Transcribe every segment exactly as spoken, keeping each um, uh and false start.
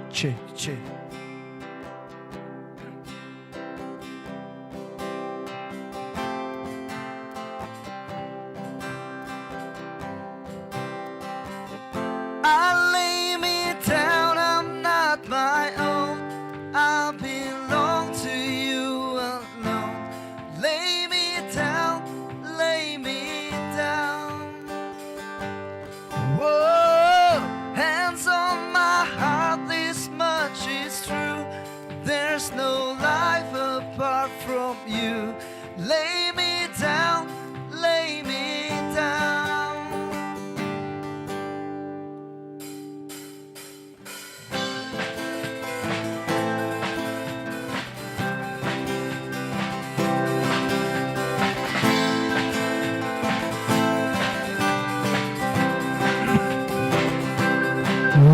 Che, che. I lay me down, I'm not my own. I belong to you alone. Lay me down, lay me down. Whoa, hands on my heart, this much is true. There's no life apart from you. Lay me down, lay me down.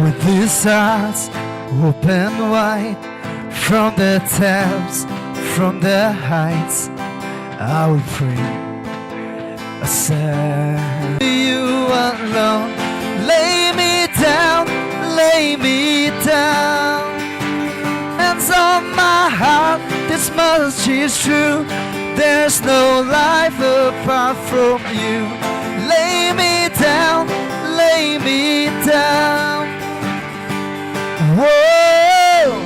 With these hearts open wide, from the depths, from the heights, I will pray. I say, you alone, lay me down, lay me down. Hands on my heart, this much is true. There's no life apart from you. Lay me down, lay me down. Whoa,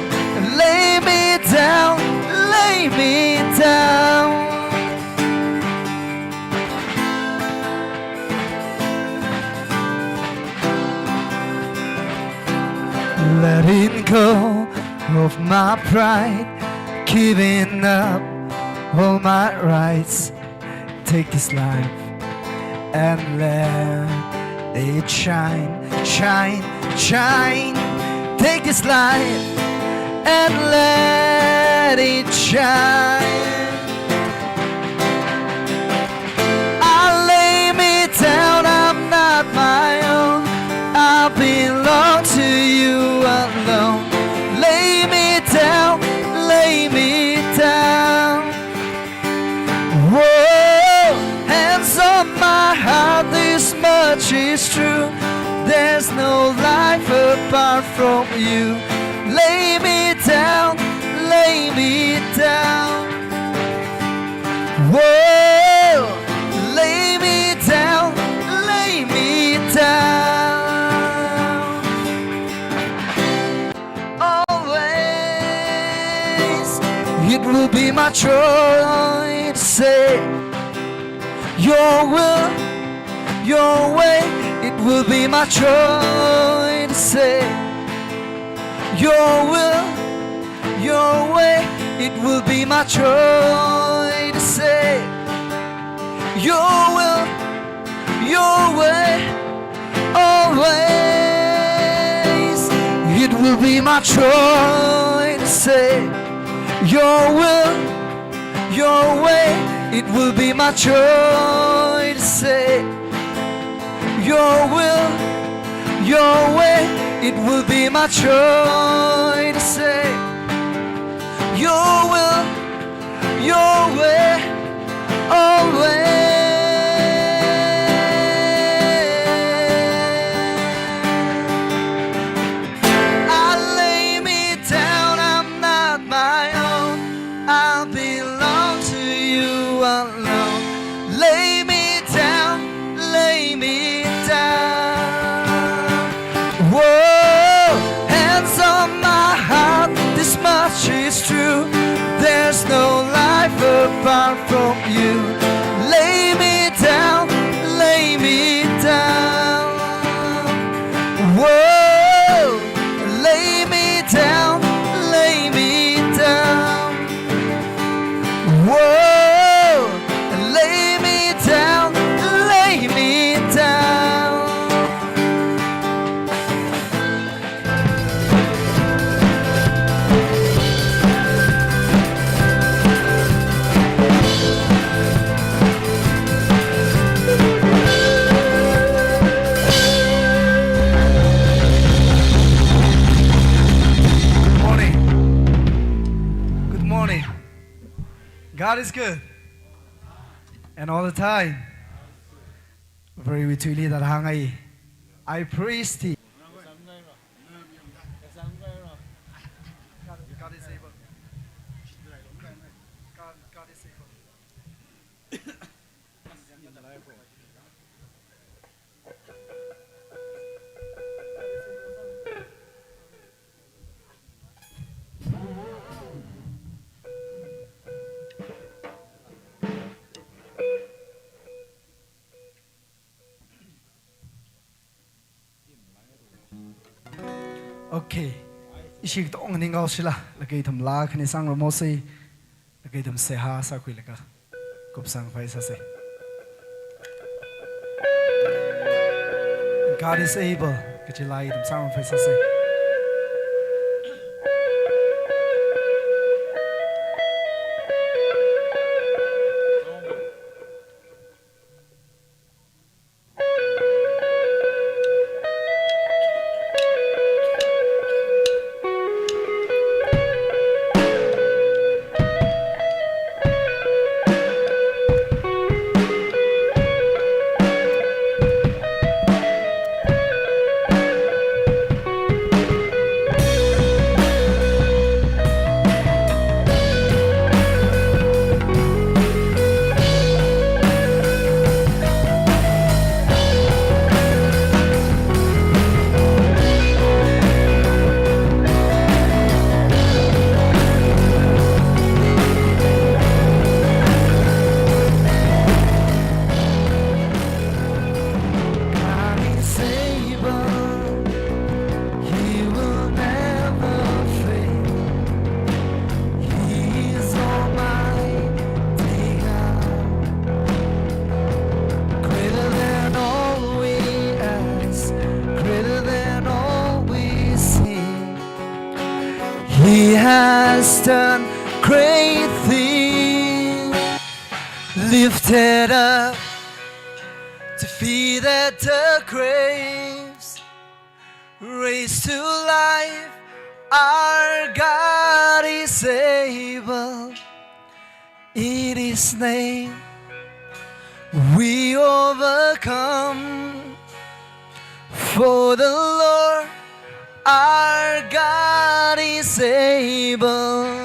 lay me down, lay me down. Letting go of my pride, giving up all my rights. Take this life and let it shine, shine, shine. Take this life and let it shine. I lay me down, I'm not my own. I belong to you alone. Lay me down, lay me down. Whoa, hands on my heart, this much is true. There's no life apart from you. Lay me down, lay me down. Whoa, lay me down, lay me down. Always, it will be my joy to say your will, your way. It will be my joy to say your will, your way. It will be my joy to say your will, your way. Always, it will be my joy to say your will, your way. It will be my joy to say your will, your way. It will be my joy to say your will, your way, always. I lay me down, I'm not my own. I belong to you alone. Lay me down, lay me down. Whoa, hands on my heart, this much is true. There's no life apart from you. Lay me down, lay me down. Whoa, lay me down, lay me down. Whoa, lay me down, lay me down. Good morning. Good morning. God is good. And all the time. Preiwui thuili da hāngai. I praise thee. Okay. Ishi katonga ningkao shila, laga ithum laa khani sangrumosei, laga ithum seihā sākhuilaga kupsang phai sāsei. God is able, kachi laa ithum sangrumphai sāsei. God is able, He will never fail. He is Almighty God, greater than all we ask, greater than all we see. He has done great things, lifted up, defeated the graves, raised to life. Our God is able. In His name we overcome. For the Lord our God is able.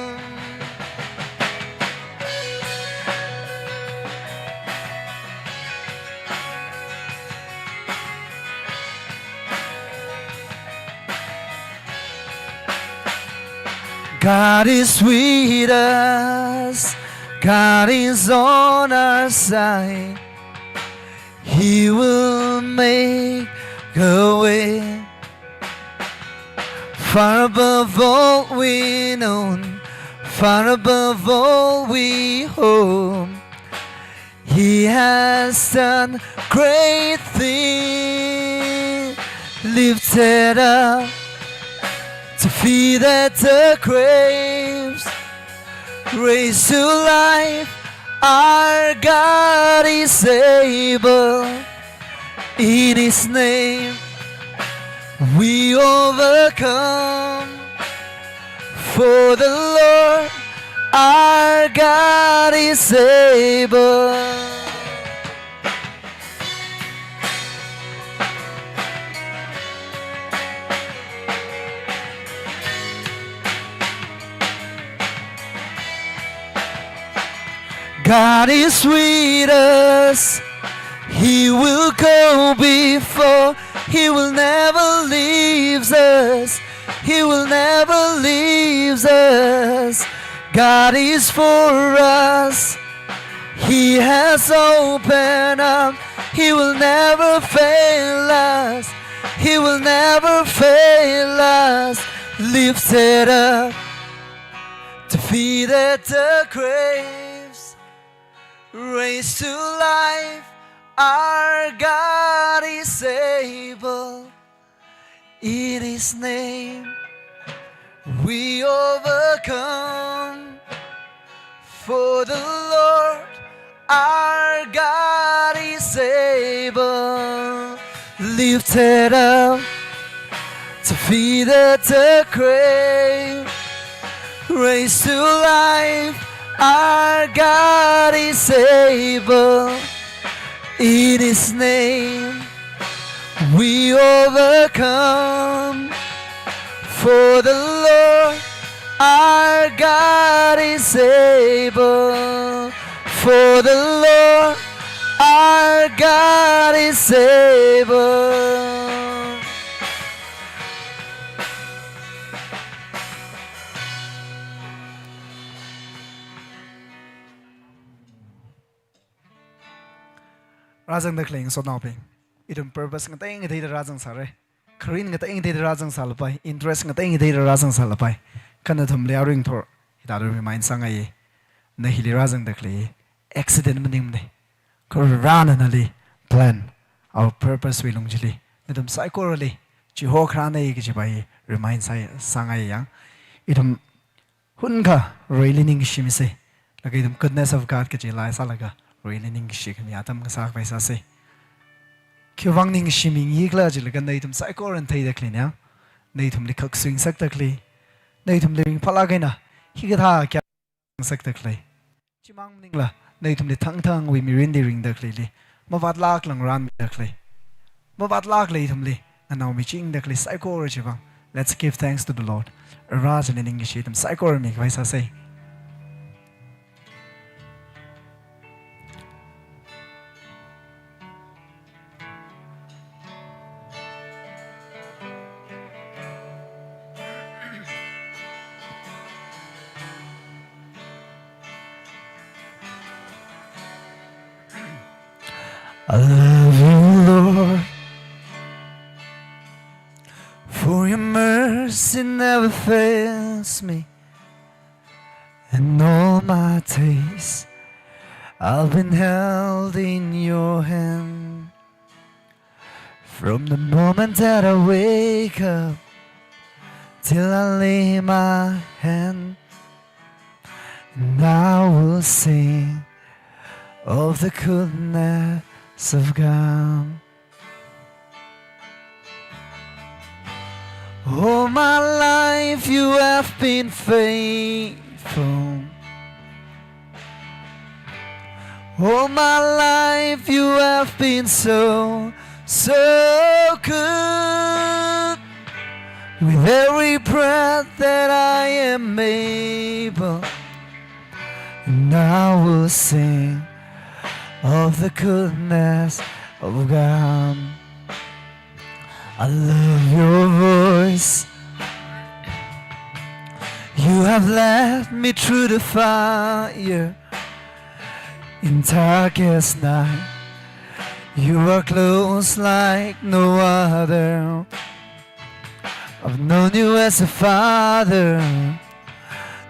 God is with us. God is on our side. He will make a way far above all we know, far above all we hope. He has done great things, lifted up, defeated the graves, raised to life. Our God is able. In His name we overcome. For the Lord our God is able. God is with us. He will go before. He will never leave us. He will never leave us. God is for us. He has opened up. He will never fail us. He will never fail us. Lifted up, defeated the graves, raised to life. Our God is able. In His name we overcome. For the Lord our God is able. Lifted up, defeated the grave, raised to life. Our God is able. In his name we overcome. For the Lord our God is able. For the Lord our God is able. Rāzangda khalei ngasotnaobing, ithum purpose ngatei ngateida rāzangsāra. Kharin ngatei ngateida rāzangsālapai. Interest ngatei ngateida rāzangsālapai. Kha nathumli aruingathor hithāda remind sāngaiya. Na hili rāzangda khalei accident maningmana. Kha Varena nali plan, our purpose wui lung chili nathum saikorali chihokharāna kajipa hi remind sā, sāngaiya. Ithum hunkha Vareli ningshimisa. Laga ithum goodness of God kaji lai sālaga Vareli ningshikhami atam kasā khavai sāsa. Khiwuivang ningshimingikhala jilaga na ithum saikorana theida khaleina. Na ithumli khaksuingasakda khalei, na ithumli ringphālāk eina hikathā kya ngasakda khalei. Chimang maningla, na ithumli thangthangwui mirinli ringda khaleili mavātlākla ngarānmida khalei, mavātlākla ithumli nganaomichingda khalei saikora chiwuivang, let's give thanks to the Lord. Vare chili ningshi ithum saikora mikhavai sāsa. I love you, Lord, for your mercy never fails me. And all my days I've been held in your hand. From the moment that I wake up till I lay my hand, and I will sing of the goodness of God. All my life you have been faithful. All my life you have been so, so good. With every breath that I am able, and I will sing of the goodness of God. I love your voice. You have led me through the fire in darkest night. You are close like no other. I've known you as a father,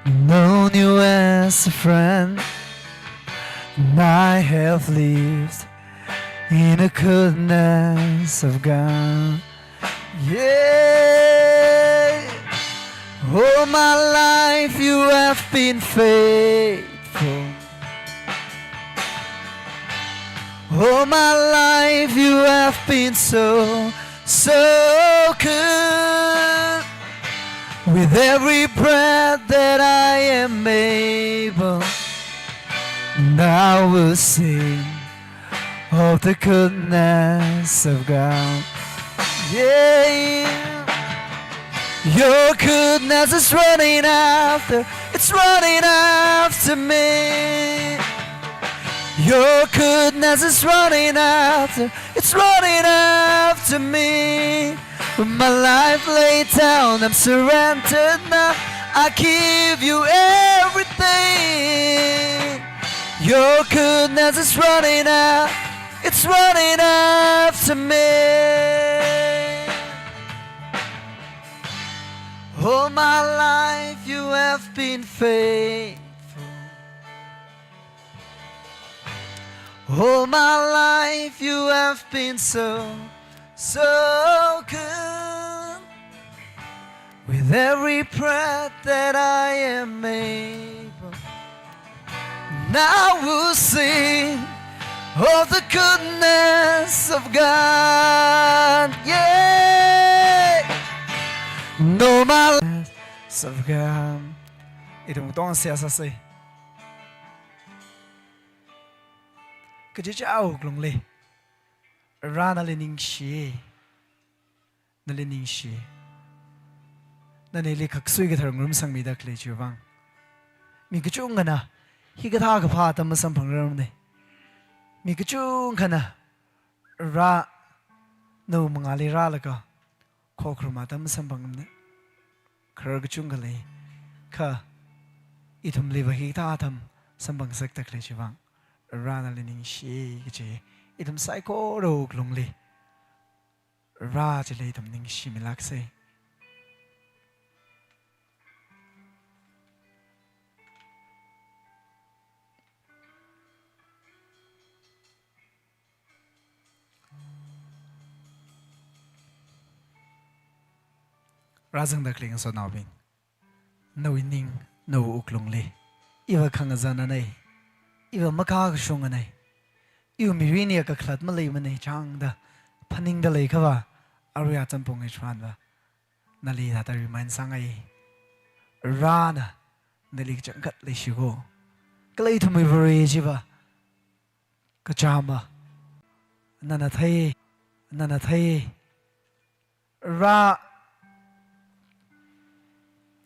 known you as a friend, and I have lived in the goodness of God. Yeah. All my life you have been faithful. All my life you have been so, so good. With every breath that I am able, and I will sing of the goodness of God. Yeah. Your goodness is running after, it's running after me. Your goodness is running after, it's running after me. With my life laid down, I'm surrendered now. I give you everything. Your goodness is running out, it's running after me. All my life you have been faithful. All my life you have been so, so good. With every breath that I am able, and I will sing of the goodness of God. Yeah. No, my life of God. Ithum tongseihā sāsa. Kachichā wuklungli Ra nali ningshi. Nali ningshi. Nana ili khaksui kathar ngarumsangmida khalei chiwui vang. Mi kachungkhana hikathā kaphā atam masamphangrarmana. Mi kachungkhana Ra nawui mangāli rālaga khokharum atam masamphangmana. Kharar kachungkha lei. Kha ithumliva hikathā atam samphang ngasakda khalei chiwui vang Ra nali ningshi kaji ithum saikora wuklungli Ra chili ithum ningshimilāksa. Rāzangda khalei ngasotnaobing, nawui ning, nawui wuklungli iva khangazananei, iva makakashunganei, iwui mirinli kakhalat maleimanei chāngda phaningda leikhava, arui atam pung hitharanva nali hithāda remind sāngai. Rana nali kachangkhat leishiko. Kala ithumwui Vare chiva kachāma. Nana thei, nana thei. Ra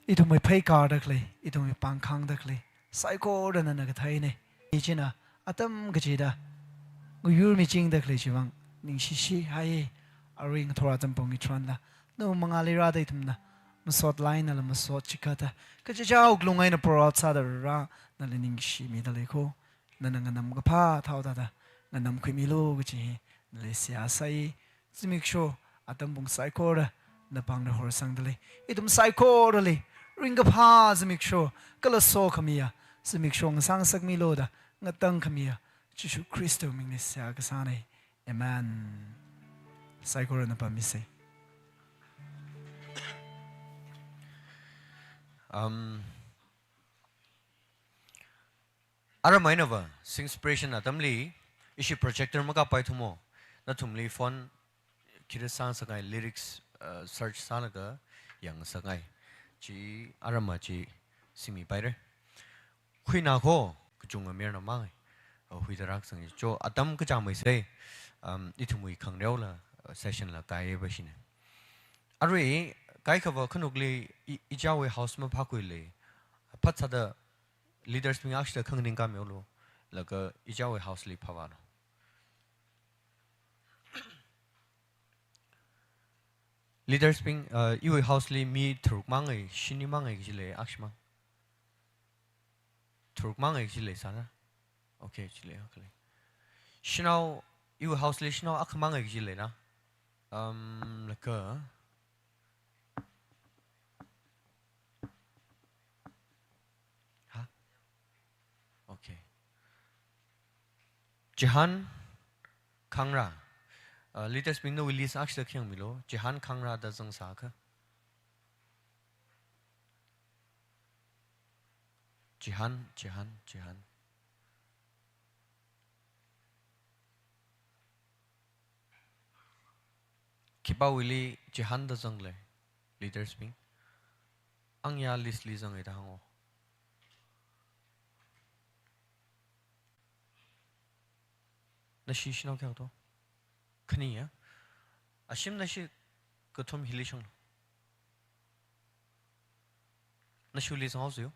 ithumwui pheikārda khalei, ithumwui pāngkhāngda khalei saikora nana katheinei. Ichina atam kachida ngayur michingda khalei chiwui vang ningshishihai. Arui ngathor atam pung hitharanla nawui mangāli rāda ithumna masot laa einala masot chikhada kachichā wuklung eina pour out sāda Ra nali ningshimida leiko. Nana nganamkaphā thaoda da nganamkhuimilu kaji hi nali seihā sai. Zimiksho atam pung saikora napāngna horsangda lei. Ithum saikorali ringkaphā zimiksho kala sokhamiya zimiksho ngasā ngasakmilu da ngatangkhamiya Jishu Khristawui mingli seihā kasānei. Amen. Saikorana pāmisa. Um, Aram einava, Singspiration atamli, ishi projector makappaithumo, nathumli phone khira sāngasakngai, lyrics, uh, search sālaga yangngasakngai. Chi arama chi singmipaira. Huina kho, kachungkha mayarna mang, uh, huida rākasang chi. Cho atam kachāngmeisai, um, ithumwui khangareola, uh, session la kaiya ba shine. Arui, kaikhava khanukli i, ichāwui house maphākhuilei, phat sāda leaders bing akshida khanganing kamiulu, laga ichāwui house li phāvālu. Leaders bing, uh, iwui house li mi tharuk mangai, shini mangai kaji lei, akshimang. Tharuk mangai kaji leisāna? Okay, chili, okay. Shanao, iwui house li shanao akha mangai kaji leina? Um, laga, ha? Okay. Chihān, Khangra. Uh, leaders bing nawui list akshida khayangmilu. Chihān, Khangra da zangsākha. Chihān, Chihān, Chihān. Khipāwuili Chihān da zanglei, leaders bing? Angya list li zangai da hāngo. Nashi shanao kayākha to? Khaniya? Ashim nashi kathum hili shanglu. Nashili zanghaosa yo.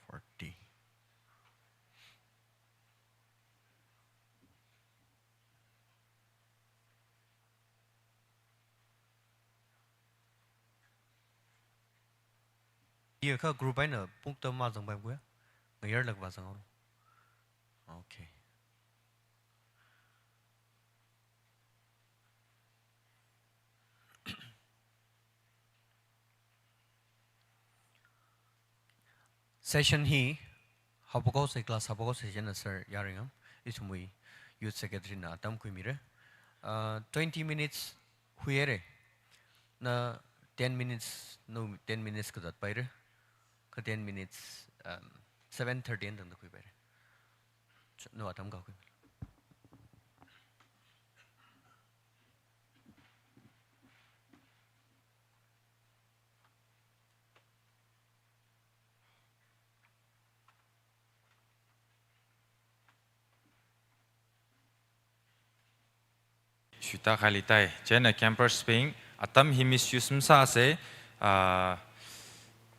Forty. Iya kha group eina pungta mazangpai kuya? Ngayarlāk vāzanghaolu. Okay. Session hi haophok haosa, class haophok haosa chieina Sir Yaringam, ithumwui Youth Secretary na atam khuimira. Uh, twenty minutes huihaira. Na ten minutes, na ten minutes kazat paira. Kha ten minutes, um, seven thirty eina tangda khuipaira. Ch-, na atam kakhui. Chuta khali tai, chieina campers bing, atam hi misuse masāsa, ah,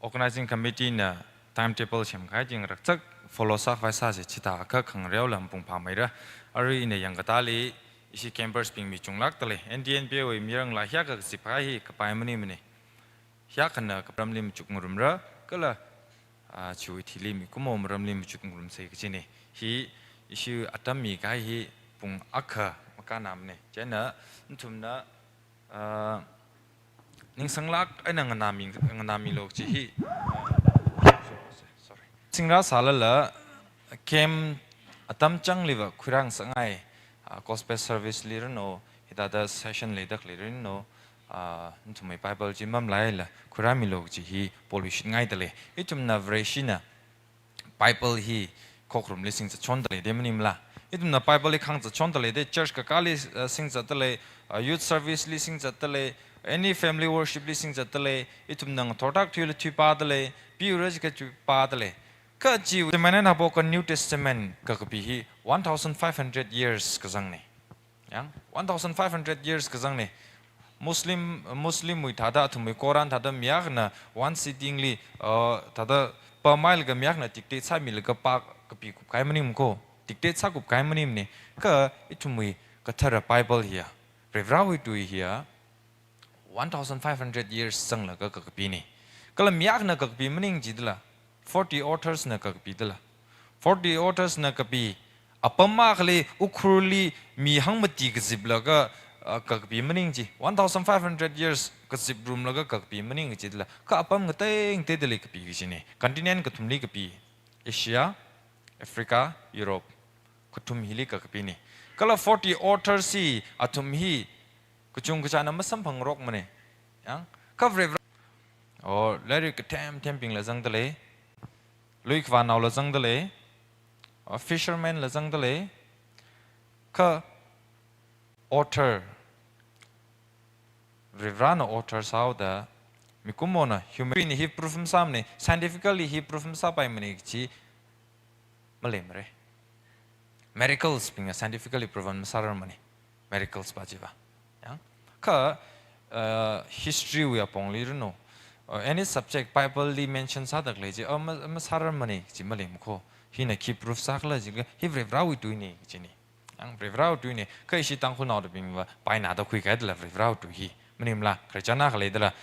organizing committee na timetable semkahai ching rakchak follow sākhavai sāsa, chithākha khangareo lam pung phāmeira. Arui ina yangkatāli, ishi campers bing mi chunglākda lei, N T N B A wui mirang la hiyākha kazip kahai hi kapai maningmana. Hiyākhana kapramli machukngarumra, kala, ah, chiwui thili mikumo maramli machukngarumsa kajina. Hi, ishi atam mikahai hi pung akha makānamana. Chieina, nathumna, ah, ningsanglāk eina nganāmi, nganāmilu kaji hi. Ah, sorry. Singrā sālala, camp atam changliva khuirāngasakngai, ah, gospel service li ranu, hithāda session leida khalei ranu, ah, nathumwui Bible chi mamalaila khuirāmilu kaji hi poluishitngaida lei. Ithumna Vareshina Bible hi khokharumli singzatchonda lei da maningmala. Ithumna Bible hi khangzatchonda lei da, church kakāli, ah, singzatda lei, ah, youth service li singzatda lei, any family worship li singzatda lei, ithumna ngathor tak thuila thuipāda lei, piura jiakha thuipāda lei. Kha chi Testament eina haophoka New Testament kakapi hi one thousand five hundred years kazangna. Yang, one thousand five hundred years kazangna. Muslim, Muslim wui thāda, athumwui Quran thāda miakhana one sitting li, uh, thāda pamailaga miakhana dictate sāmilaga pā kapi kupkahai maningmako. Dictate sākupkahai maningmana. Kha ithumwui kathara Bible hiya, Varivarāwui tui hiya, one thousand five hundred years zanglaga kakapina. Kala miakhana kakapi maning jidala, forty authors na kakapidala. Forty authors na kapi, apam akhali Ukhrulli mi hangmati kaziplaga, ah, kakapi maning ji. One thousand five hundred years kaziprumlaga kakapi maning jidala. Kha apam ngatei ngateidali kapi kajina. Continent kathumli kapi. Asia, Africa, Europe. Kathum hili kakapina. Kala forty authors hi athum hi kachungkachāna masamphangrokmana. Yang, kha Varivarā, oh, lairik kathem thembingla zangda lei. Lui khavānaola zangda lei. Oh, fisherman la zangda lei. Kha author, Varivarāna author sāhaoda, mikumona human being hi proof masāmana, scientifically hi proof masāpaimana kaji maleimara. Miracles bingna scientifically proven masārarmana. Miracles pa chiva. Yang? Kha, uh, history wui apongli ranu, uh, any subject Bible li mention sāda khalei chi, uh, ma-, masārarmana kaji maleimako. Hina khi proof sākhala jiakha, hi Varivarāwui tuina kajina. Yang, Varivarāwui tuina, kha ishi Tangkhulnaobingva painada khuikahaidala Varivarāwui tui hi. Maningmala, Christian akha leidala,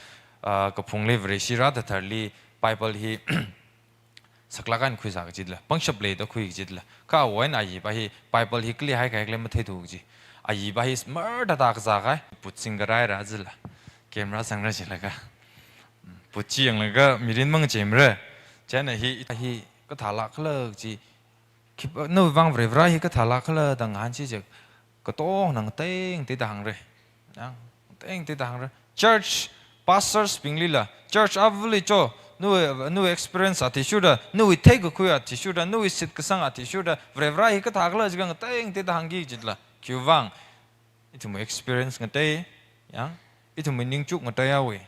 ah, kaphungli Vareshi rāthatharli Bible hi saklāk eina khuisā kajidala, pangshap leida khui kajidala. Kha awo eina ayipa hi Bible hi kali haikahai khala matheithu kaji. Ayipa hi smart da kazā kahai, put singkaraira jila. Camera sangra jilaga. Put chi yanglaga mirin mangachemra. Chieina hi, hi kathālākkhala kaji. Khip-, nawui vang Varivarā hi kathālākkhala da ngahānsi jiakha, katongna ngatei ngateida hāngra. Yang, ngatei ngateida hāngra. Church pastors binglila, church avali cho, nawui, nawui experience athishurda, nawui theikakhui athishurda, nawui shitkasang athishurda, Varivarā hi kathākhala jiakha ngatei ngateida hāngki jila. Khiwui vang, ithumwui experience ngatei, yang, ithumwui ningchuk ngateihaowa.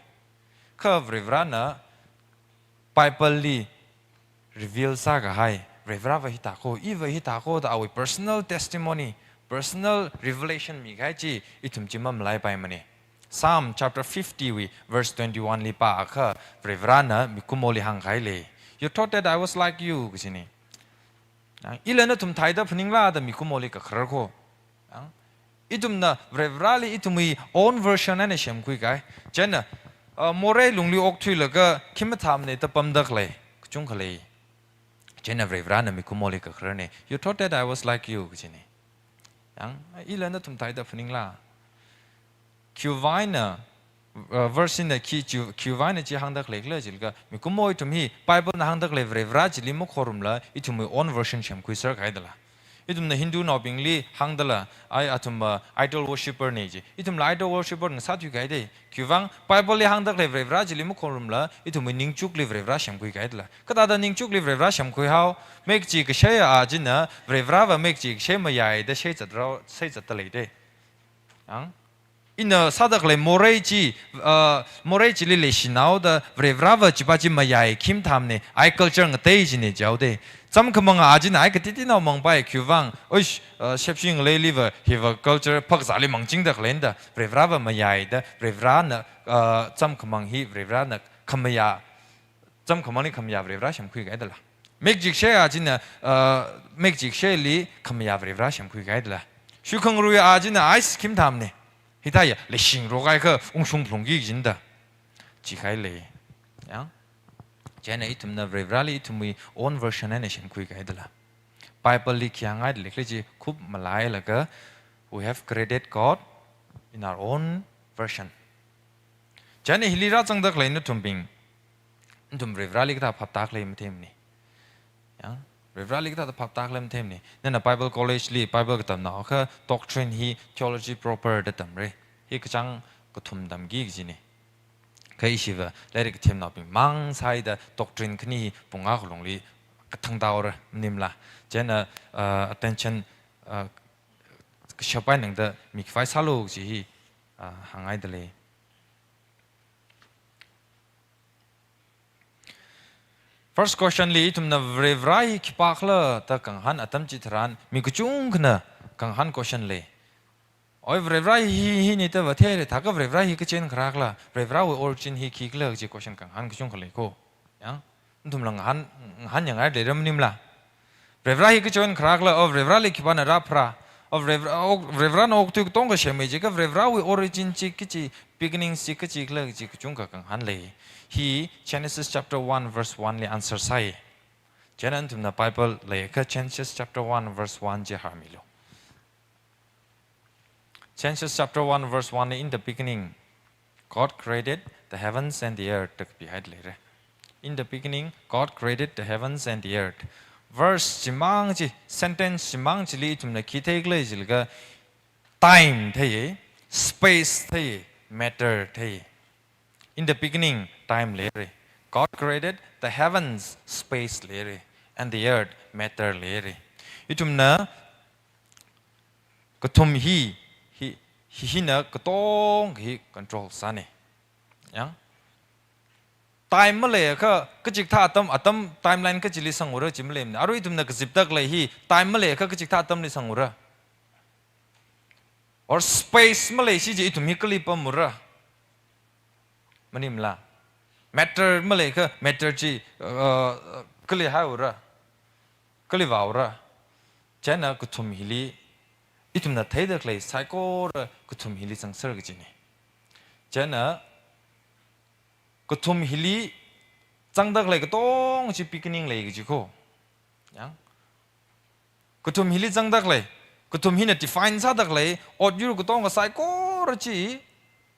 Kha Varivarāna Bible li reveal sākahai, Varivarāva hithāko, iva hithāko da awui personal testimony, personal revelation mikahai chi, ithum chi mamalaipaimana. Psalm chapter fifty wui verse twenty-one li pāakha, Varivarāna mikumoli hāngkahai lei. "You thought that I was like you," kajina. Yang, ila nathum theida phaningla da mikumoli kakharar ko. Yang, ithumna Varivarāli ithumwui own version eina semkhuikahai. Chieina, uh, morei lungli okthuilaga khi mathāmana da pamda khalei kachungkha lei. Chieina Varivarāna mikumoli kakhararna. "You thought that I was like you," kajina. Yang, ila nathum theida phaningla. Khiwui vang eina, uh, verse eina khi chi, khiwui vang eina chi hāngda khalei khala jilaga, mikumo ithum hi Bible na hāngda khalei Varivarā chili makhorumla, ithumwui own version semkhuiser kahaidala. Ithumna Hindunaobingli hāngdala, ai athum, uh, idol worshipper na ji. Ithumla idol worshipper ngasāthui kahaida. Khiwui vang, Bible li hāngda khalei Varivarā chili makhorumla, ithumwui ningchukli Varivarā semkhui kahaidala. Kathāda ningchukli Varivarā semkhuihao, mei kachi kashei a china, Varivarāva mei kachi kashei mayāi da shei zatrao, shei zatta leida. Yang, ina sāda khalei morei chi, uh, morei chili leishinaoda Varivarāva chipa chi mayāi khi mathāmana, ai culture ngatei china jihaoda. Chamkhamang a china ai katiti nao mangpai khiwuivang, uish, uh, shepshi ngaleiliva hiva culture phakzāli mangchingda khaleina da, Varivarava mayaida, Varivarana, uh, chamkhamang hi Varivarana khamayā, chamkhamangli khamayā Varivara semkhuikahaidala. Mekchikshe a china, uh, mekchiksheli khamayā Varivara semkhuikahaidala. Shuikhangarui a china ai scheme thamne. Hithāya, leishingrok kaikha ungshung phalungki kajina da. Chikahai lei. Ya? Chieina ithumna Varivarali ithumwui own version eina semkhuikahaidala. Bible li khi hāngngaida leikhala chi khup malailaga, we have created God in our own version. Chieina hili rāzangda khalei nathumbing, nathum Varivarali kathā phaptā khalei matheimane. Ya? Varivarali kathā phaptā khalei matheimane. Nana Bible College li Bible katamnao akha doctrine hi theology proper da tamra. Hi kachāng kathum tamki kajine. Kha ishiva lairik kathemnaobing mang sāhaida doctrine khani hi pung akha lungli kathang taora maningmala. Chieina, uh, attention, uh, kashap eina tangda mikhavai sālu kaji hi, uh, hāngngaida lei. First question li ithumna Varivara hi khipākhala da kangahān atam chitharan mi kachungkhana kangahān question lei. Oi, Varivara hi, hi hina da va theira, thākha Varivara hi kachi eina kharākhala, Varivarawui origin hi khikhala kaji question kangahān kachungkha lei ko. Ya? Nathumla ngahān, ngahān yangngai leira maningmala. Varivara hi kachi eina kharākhala, o Varivarali khipāna rāphara, o Varivara, o Varivarana okathui katonga semmi jiakha Varivarawui origin chi kachi, beginning chi kachikhala kaji kachungkha kangahān lei. Hi Genesis chapter one verse one li answer sāi. Chieina nathumna Bible leiakha Genesis chapter one verse one chi hāmilu. Genesis chapter one verse one, "In the beginning, God created the heavens and the earth," da kapihaida leira. "In the beginning, God created the heavens and the earth." Verse chimang chi, sentence chimang chili ithumna khi theikhala jilaga, time theiya, space theiya, matter theiya. In the beginning, time leira. God created the heavens, space leira, and the earth, matter leira. Ithumna kathum hi, hi, hi, hina katonga hi control sāna. Ya? Time maleiakha, kachikathā atam, atam timeline kachili sangura chi maleimana. Arui ithumna kazipda khalei hi, time maleiakha kachikathā atamli sangura. Or space maleishi chi ithum hi kali pamura. Maningmala. Matter maleiakha matter chi, uh, kali haiura. Kali vāura. Chieina kathum hili, ithumna theida khalei saikora kathum hili zangser kajina. Chieina kathum hili zangda khalei katonga chi beginning lei kaji ko. Ya? Kathum hili zangda khalei, kathum hina define sāda khalei, ot yur katonga saikora chi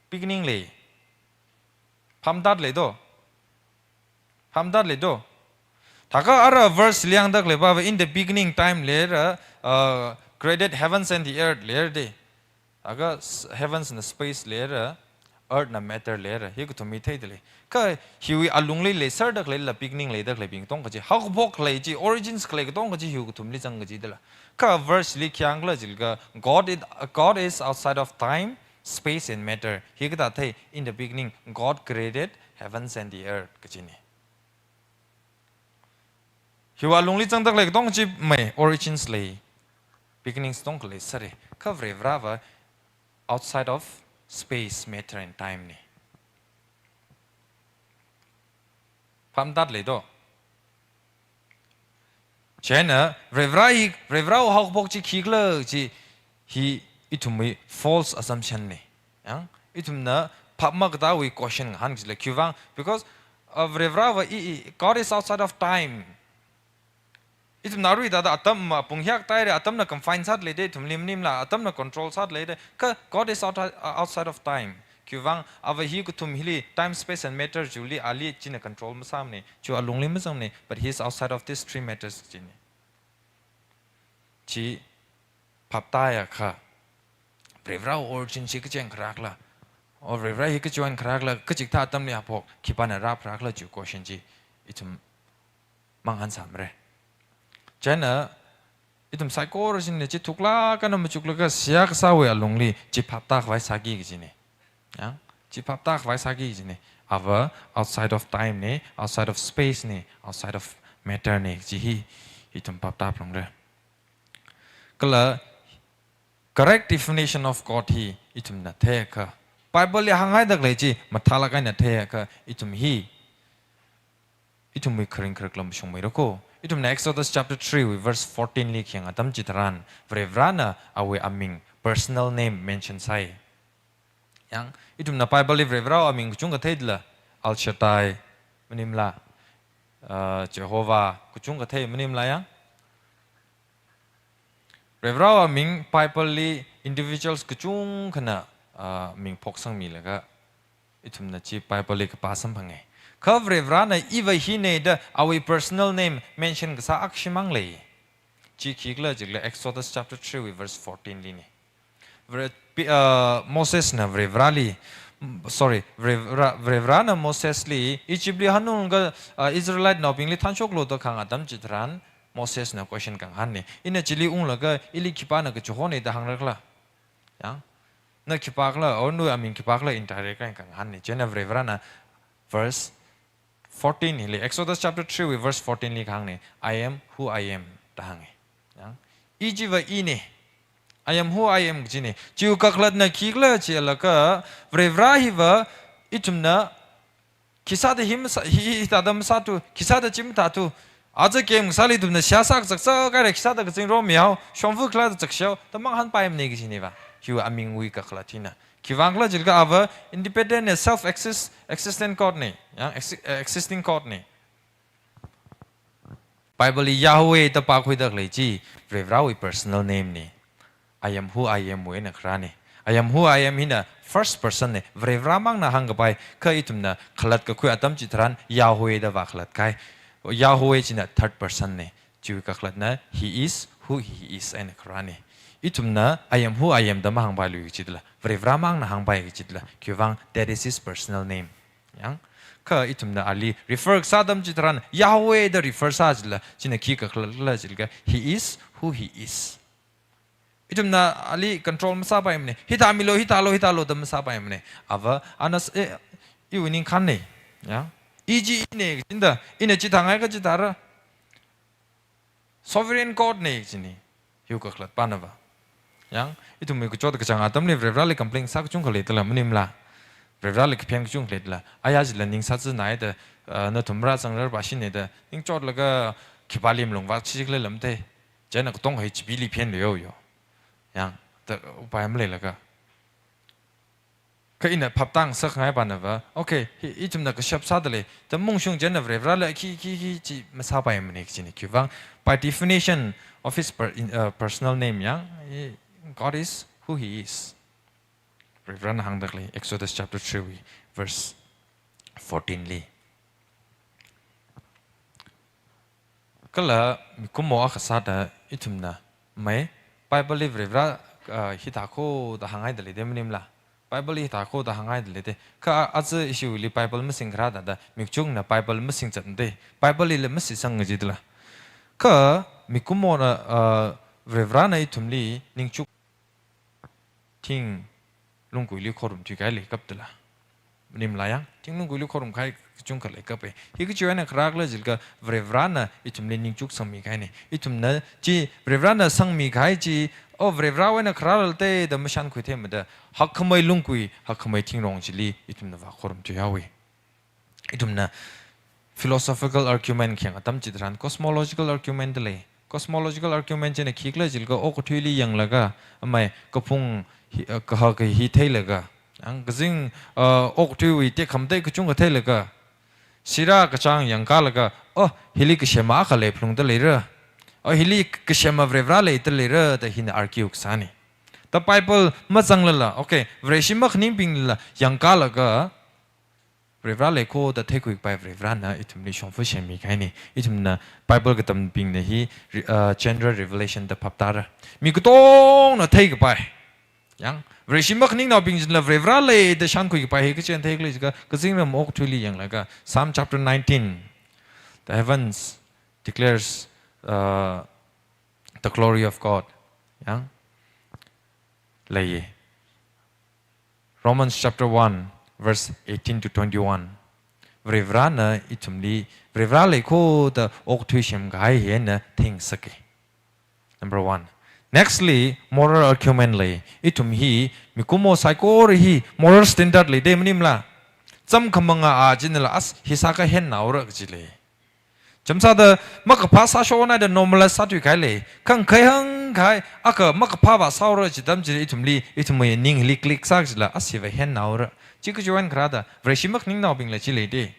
beginning lei. Phamtat lei do. Phamtat lei do. Thākha ara verse li hāngda khaleiva, "In the beginning time" leira, uh, "created heavens and the earth" leira de. Thākha s-, heavens na space leira, earth na matter leira, hi kathum hi theida lei. Kha hiwui alungli leiserda khaleila beginning leida khaleibing katonga chi, haokaphok khalei chi, origins khalei katonga chi hiwui kathumli zang kajidala. Kha verse li khi hāngkhala jilaga, "God is, God is outside of time, space and matter." Hi kathā thei, "In the beginning, God created heavens and the earth," kajina. Hiwui alungli zangda khalei katonga chi mei, origins lei, beginnings katonga leiserra. Kha Varivarava outside of space, matter and time na. Phamtat lei do. Chieina, Varivara hi, Varivarawui haokaphok chi khikhala chi, hi ithumwui false assumption na. Ya? Ithumna phap makatāwui question ngahān kajila khiwuivang, because, uh, Varivarava i, i, God is outside of time. Ithumna arui thāda atam, uh, pung hiak taira, atamna confine sāda lei de, ithumli maningmala, atamna control sāda lei de, kha God is out-, uh, outside of time. Khiwuivang, ava hi kathum hili, time, space and matter chiwuili ali china control masāmana, chiwui alungli mazangmana, but he is outside of these three matters kajina. Chi phaptāakha, Varivarawui origin chi kachi eina kharākhala, o Varivara hi kachi eina kharākhala, kachikathā atamli haophok, khipāna rāpharakhala chiwui question chi ithum mangahān sāmara. Chieina, ithum saikora china chi thuklāk eina machuklaga seihā kasāwui alungli chi phaptākhavai sāki kajina. Ya? Chi phaptākhavai sāki kajina. Ava outside of time na, outside of space na, outside of matter na, chi hi Ithum phaptā phalungra. Kala correct definition of God hi ithumna theiakha, Bible li hānghaida khalei chi mathālāk eina theiakha, ithum hi, ithumwui kharing kharak lam shungmeira ko. Ithumna Exodus chapter three wui verse fourteen li khayang atam chitharan, Varivarana awui aming, personal name mention sāi. Yang, ithumna Bible li Varivarawui aming kachungkha theidala, El Shaddai, maningla, uh, Jehovah, kachungkha thei maningla yang. Varivarawui aming Bible li individuals kachungkhana, uh, ming phoksangmilaga, ithumna chi Bible li kapā samphanga. Kha Varivarana iva hina da awui personal name mention kasā akha shimān lei. Chi khikhala jilakha Exodus chapter three wui verse fourteen li ni. Vare-, pi-, uh, Mosesna Varivarali, mm, sorry, Varivara, Varivarana Mosesli, Egypt li hanunglaga, uh, Israelite naobingli thanshoklu da kahāng atam chitharan, Mosesna question kangahānna. Ina chili unglaga, ili khipāna kachihona da hāngra khala. Yang, na khipākhala, or nawui aming khipākhala indirect eina kangahānna. Chieina Varivarana verse fourteen hili, Exodus chapter three wui verse fourteen li kahāngna, "I am who I am," da hānga. Yang, i chiva ina. "I am who I am" kajina. Chiwui kakhalatna khikhala jilaga, Varivara hiva ithumna khisāda hi masā, hi, hi, hithāda masāthu, khisāda chi mathāthu. Aja game kasāli ithumna seihā sākazak sākahaira, khisāda kazingromihao, shongfa khala da zakshiao, da mahāngpaimanei kajina va. Hiwui amingwui kakhalat hina. Khiwuivang khala jilakha ava independent na, self exist, existent God na. Yang, exi-, eh, existing God na. Bible li Yahweh da pākhuida khalei chi, Varivarawui personal name na. "I am who I am" wui eina kharāna. "I am who I am" hina first person na, Varivaramangna hāngkapai, kha ithumna khalat kakhui atam chitharan Yahweh da vākhalat kahai. Yahweh china third person na. Chiwui kakhalatna "He is who he is" eina kharāna. Ithumna "I am who I am" da mahāngpailui kajidala, Varivaramangna hāngpai kajidala. Khiwuivang, that is his personal name. Yang, kha ithumna ali refer kasā atam chitharan Yahweh da refer sā jilala, china khi kakhalat khala jilakha, "He is who he is." Ithumna ali control masāpaimana. "Hithāmilu, hithālu, hithālu" da masāpaimana. Ava, ana s-, eh, iwui ningkhānna. Yang, i chi ina, kajina da, ina chithāngai kha chithāra. Sovereign God na kajina. Hiwui kakhalat pāna va. Yang, ithumwui kachot kachāng atamli Varivarali complain sā kachungkha leidala, maningla. Varivarali kaphen kachungkha leidala. Aya chila ning sāzanai da, uh, nathum rāzangrar pāshina da, ningchotlaga khipāli malung vāchikhala lam te. Chieina katong hi chibili phenlu yo yo. Yang, ta upai maleilaga. Kha ina phaptāngasakngai pāna va, okay, hi, ithumna kashap sādalei, ta mungshung chieina Varivarali khi, khi, khi chi masāpaimana kajina. Khiwuivang, by definition of his per-, in, uh, personal name, yang, eh, God is who he is. Varivarana hāngda khalei, Exodus chapter three wui verse fourteen li. Kala mikumo akha sāda ithumna, mai, Bible li Varivara, ah, hithā kho da hānghaida lei da maningla. Bible li hithā kho da hānghaida lei da. Kha a-, aja ishiwuili Bible masingkharā thāda, mikumo chungna Bible masingzatda, Bible lila masisang kajidala. Kha mikumona, ah, Varivarana ithumli ningchuk thing lungguili khorumthui kahai leikapdala. Maningla yang, thing lungguili khorumkahai kachungkha leikape. Hi kachiwui eina kharā khala jilakha Varivarana ithumli ningchuk sangmikahaina. Ithumna chi Varivarana sangmikahai chi, oh, Varivarawui eina kharā late da mashankhui theimada, hakkhamei lunggui, hakkhamei thingrong chili ithumna vākhorumthui haowa. Ithumna philosophical argument khayang atam chitharan cosmological argument da lei. Cosmological argument china khikhala jilakha okathuili yanglaga, amei kaphung hi, uh, kahak hi theilaga, ang kazing, uh, okathuiwui tekhamatei kachungkha theilaga, sirā kachāng yangkālaga, oh, hili kasema akha leiphalungda leira. Oh, hili kasema Varivara leida leira, da hina argue kasāna. Ta Bible mazanglala, okay, Vareshi makhaningbinglala yangkālaga, Varivara lei kho da theikhuikapai Varivarana ithumli shongfa semikahaina. Ithumna Bible katambingna hi re-, uh, general revelation da phaptāra. Mi katongna theikapai. Yang, Vareshi makhaningnaobing chila Varivara lei da shankhuikapai hi kachi eina theikhala jikha, kazingram okathuili yanglaga, Psalm chapter nineteen, "The heavens declares, uh, the glory of God." Yang, leiya. Romans chapter one, verse eighteen to twenty-one. Varivarana ithumli, Varivara leikho da okathui semkahai hina theingasaka. Number one. Nextly, moral argument lei. Ithum hi, mikumo saikora hi moral standard leida maningmala. Chāmkhamanga a chinala as hi sākahai hinaora kaji lei. Chāmsāda makaphā sāshonhaida normalize sāthuikahai lei. Kha ngakhai hāngkahai, akha makaphāva sāora chi atam chili ithumli, ithumwui ning hili click sā kajila, as hiva hinaora. Chi kachiwui eina kharāda, Vareshi maningnaobingla chi leida.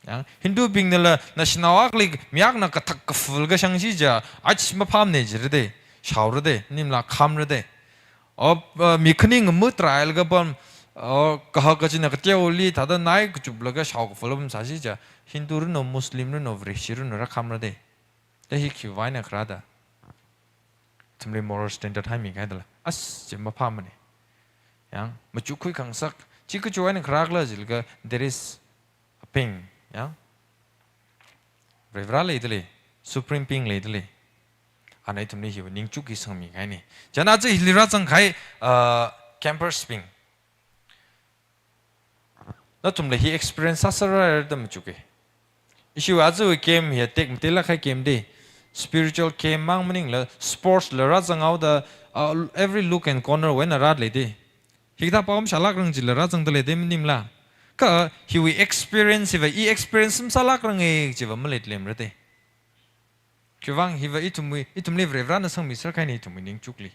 Yang, Hindubingnala, naoshinao akhali mi akhana kathak kaful kashang chi chiakha, ach maphāmana jira da, shaora da, maningmala khamra da. O, uh, mi khani ngamu trial kapam, o, kahak kachina kateoli, thāda nai kachuplaga shao kaful pamsā chi chiakha, Hindu ranu, Muslim ranu, Vareshi ranu rākhamra da. Da hi khiwui eina kharāda. Ithumli moral standard haimikahaidala. As, chi maphāmana. Yang, machukkhui khangasak. Chi kachiwui eina kharākhala jilakha, there is a being. Yang. Varivara leida lei, Supreme Being leida lei. Ana ithumli hiwui ningchuk hi sangmikahaina. Chieina chi hili rāzangkahai, uh, campers bing. Nathumla hi experience sāsāra da machuka. Ishiwui aja game hi tekmateilāk kahai game da. Spiritual game mang maningla, sports la rāzanghaoda, uh, every nook and corner wui eina rāda lei da. Hikathā pao mashālākrang chila rāzangda lei da maningmala. Kha hiwui experience hiva, i experience masālākranga chiva maleitlemra da. Khiwuivang hiva ithumwui, ithumli Varivarana sangmiserkahaina ithumwui ningchukli.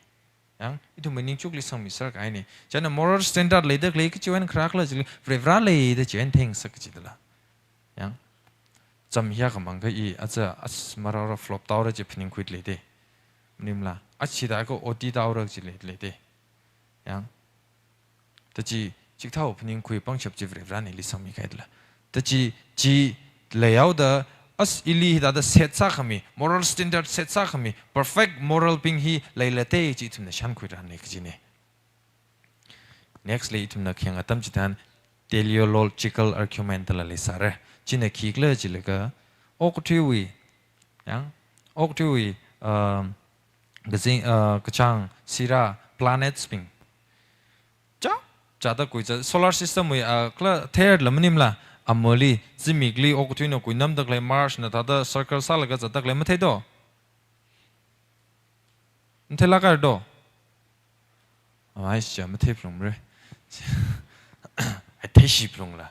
Yang, ithumwui ningchukli sangmiserkahaina. Chieina moral standard leida khalei kachiwui eina kharākhala jili Varivara leida chi eina theingasak kajidala. Yang. Chām hi akhamang kha i aja as maraora flop tāora chi phaningkhuida lei da. Maningmala. Achida kha oti tāora chi leida lei da. Yang. Da chi, chikathāwui phaningkhui pangshap chi Varivarana ili sangmikahaidala. Da chi, chi leihaoda as ili hithāda set sākhami, moral standard set sākhami, perfect moral being hi leilāka da chi ithumna shānkhuirana kajina. Nextli ithumna khayang atam chitharan teleological argument la leisāra. China khikhala jilakha, okathuiwui, yang, okathuiwui, um, kazing, uh, kachāng, sirā, planets bing. Chā, chāda khuichā, solar system wui, uh, kala third la maningmala, amali, zimikli, okathuina khuinamda khalei Mars na thāda circle sālaga zāda khalei mathei do. Matheilākra do. Amai chi matheiphalungra. Ai theishiphalungla.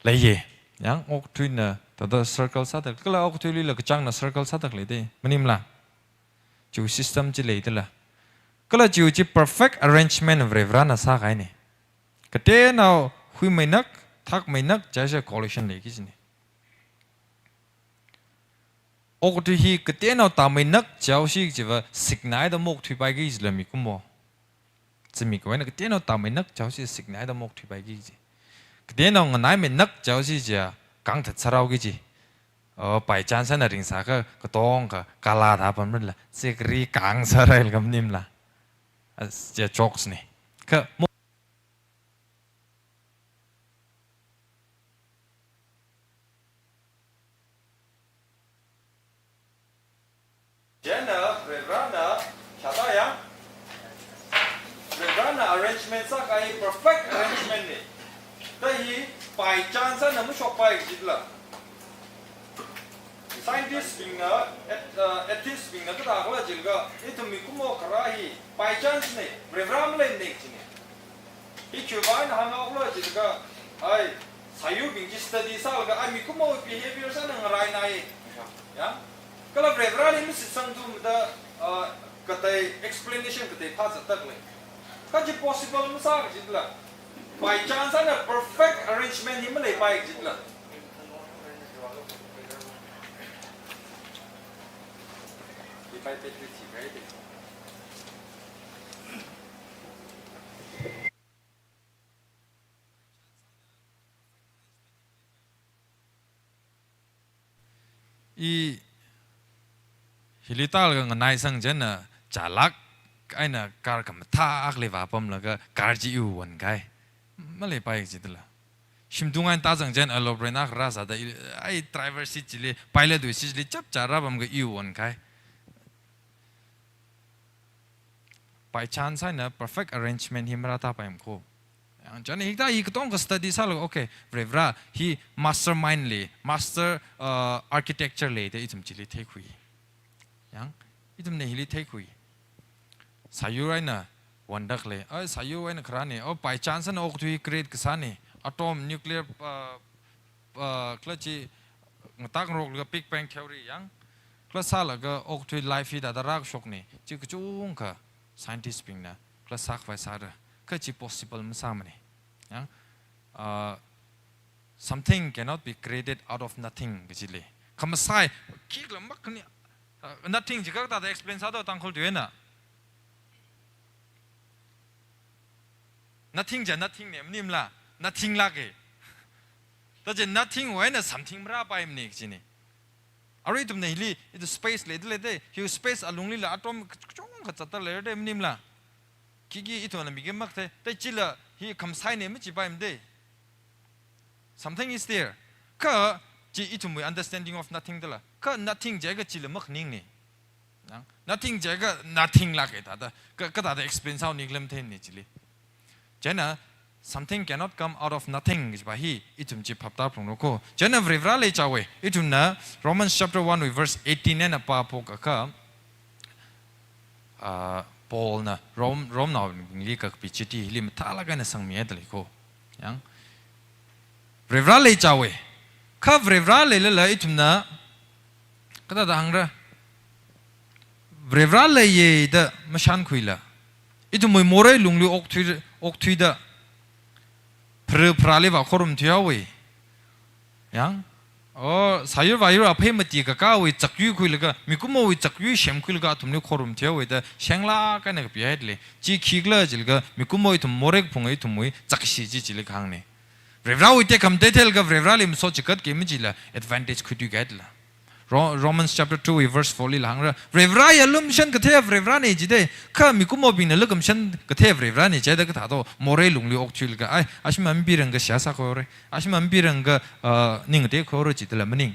Leiya. Yang okathuina thāda circle sāda, kala okathuilila kachāngna circle sāda khalei da. Maningmala. Chiwui system chi leidala. Kala chiwui chi perfect arrangement Varivarana sākahaina. Kateonao huimeinak, thakmeinak, chiakha collision leiki kajina. Okathui hi kateonao tāmeinak chaosi chiva siknaida maokthuipaiki kajila mikumo. Zimikwui eina kateonao tāmeinak chaosi siknaida maokthuipaiki kaji. Kateonao nganaimeinak chaosi chiakha kangthat sāraoki kaji. Oh, by chance eina ringsākha katongkha kala thā pamrala, chikri kang sāraila maningmala. As, chiakha jokes na. Kha mo- Chieina, Varivarana, shāda yang. Varivarana arrangement sākahai perfect arrangement na. Da hi by chance eina mashokpai kajila. Scientist bingna, eth-, uh, atheist bingna kathākhala jilakha, ithum mikumo kharā hi by chance na, Varivara maleimana kajina. Hi khiwuivang eina hānghaokhala jilakha, ai, sāyurbing chi study sālaga, ai, mikumowui behavior sāna ngaraina. Yang, kala Varivarali mashitsangthumada, uh, katei explanation katei phāzatda khalei. Kha chi possible masā kajila. By chance eina perfect arrangement hi maleipai kajila. Hi pai pet chi rai de. I hili tālaga nganaisang chieina, chālāk eina car khamathā akhali vāpamlaga car chi iwui onkahai. Maleipai kajila. Shimtung eina tāzang chieina aeroplane akha rāsāda i, ai driver seat chili, pilot wui seat chili chapchā rāpamlaga iwui onkahai. By chance eina perfect arrangement hi marātāpaimana kho. Yang, chieina hikathā hi katonga study sālaga, okay, Varivara hi mastermind lei, master, uh, architecture lei da ithum chili theikhui. Yang, ithumna hili theikhui. Sāyur eina wonda khalei, ai, sāyur eina kharāne, oh, by chance na okathui create kasāne, atom, nuclear, uh, uh, kala chi ngatak ngarok laga Big Bang Theory yang, kala sālaga okathui life hithāda rākashokne, chi kachungkha scientist bingna kala sākhavai sāra, kha chi possible masāmane. Yang, uh, something cannot be created out of nothing kaji lei. Khamasai, khikhala makhani, uh, nothing chi kathāda explain sāto Tangkhul tuina. Nothing ja nothing ne, maningmala, nothing lāke. Taje nothing wui eina something marāpaimane kajine. Arui ithumna hili, ithum space leida leide, hi space alunglila atom kachungkha zatda leide, maningmala. Khikhi ithumna miki makathe, ta chila hi khamsaine machipaimade. Something is there. Kha chi ithumwui understanding of nothing dala. Kha nothing jiakha chila makhaningne. Yang, nothing jiakha nothing lāke thāda. Kha, kathāda explain sāhaoni khala matheimane chili. Chieina, something cannot come out of nothing kajipa hi ithum chi phaptāphalungra ko. Chieina Varivara leichaowe. Ithumna Romans chapter one wui verse eighteen eina pāphokakha, ah, Paulna Rom, Romnaobingli kakapi chithi hili mathālāk eina sangmihaida lei ko. Yang, Varivara leichaowe. Kha Varivara leilala ithumna kathāda hāngra? Varivara leiye da mashānkhuila, ithumwui morei lungli okthui, okthuida phara pharāli vākhorum thuihaowe. Yang, oh, sāyur vāyur aphei mati kakāwui zakyui khuilaga, mikumowui zakyui semkhuilaga athumli khorum thuihaowe da shenglāk eina kapihaida lei. Chi khikhala jilaga, mikumo ithum morei kaphunga ithumwui zakshi chi chili kahāngne. Varivarawui tekhamatei theilaga Varivarali masochigatki machila advantage khuithuigaidala. Ro-, Romans chapter two wui verse four lila hāngra, Varivara hiya lumashan katheiya Varivarane jide, kha mikumobingna lukhamashan katheiya Varivarane jida kathāto, morei lungli okthuilaga, ai, ashi mambirang kha shiyā sākhuihaora, ashi mambirang kha, uh, ning kateikhuihaora jidala maning.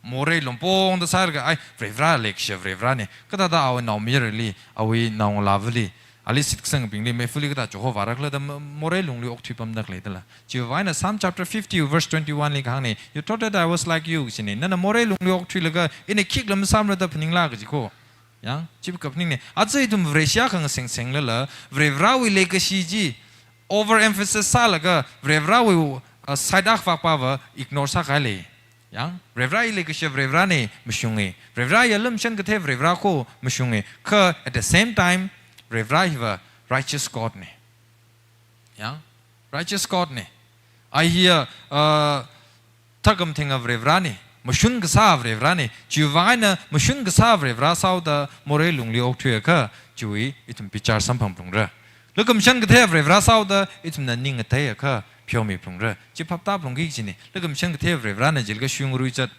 Morei longpongda sālaga, ai, Varivara leikashiya Varivarane, kathāda awui naomayarali, awui naongalāvali, ali shitkasangabingli, meifali kathā Jehovah rākhala da mo-, morei lungli okthuipamda khaleidala. Chiwui vang eina Psalm chapter fifty verse twenty-one li kahāngne, "You thought that I was like you," kajine. Nana morei lungli okthuilaga, ina khikhala masāmara da phaningla kaji ko. Yang, chi kaphaningne. Aja ithum Vareshi akha ngasengsenglala, Varivarawui leikashi chi overemphasis sālaga, Varivarawui, uh, side akhavakpava ignore sākahai lei. Yang, Varivara hi leikashiya Varivarane, mashunge. Varivara hiya lumashan kathei Varivara ko, mashunge. Kha at the same time, Varivara hiva righteous God ne. Yang, righteous God ne. Ai hiya, uh, thakam thenga Varivarane, mashun kasā Varivarane, chiwui vang eina mashun kasā Varivara sāhaoda morei lungli okthuiakha, chiwui ithum bichar samphangphalungra. Lukhamashan kathei Varivara sāhaoda ithumna ning ngateiakha pheomiphalungra. Chi phaptāphalungki kajine. Lukhamashan kathei Varivarana jilaga shungrui zat.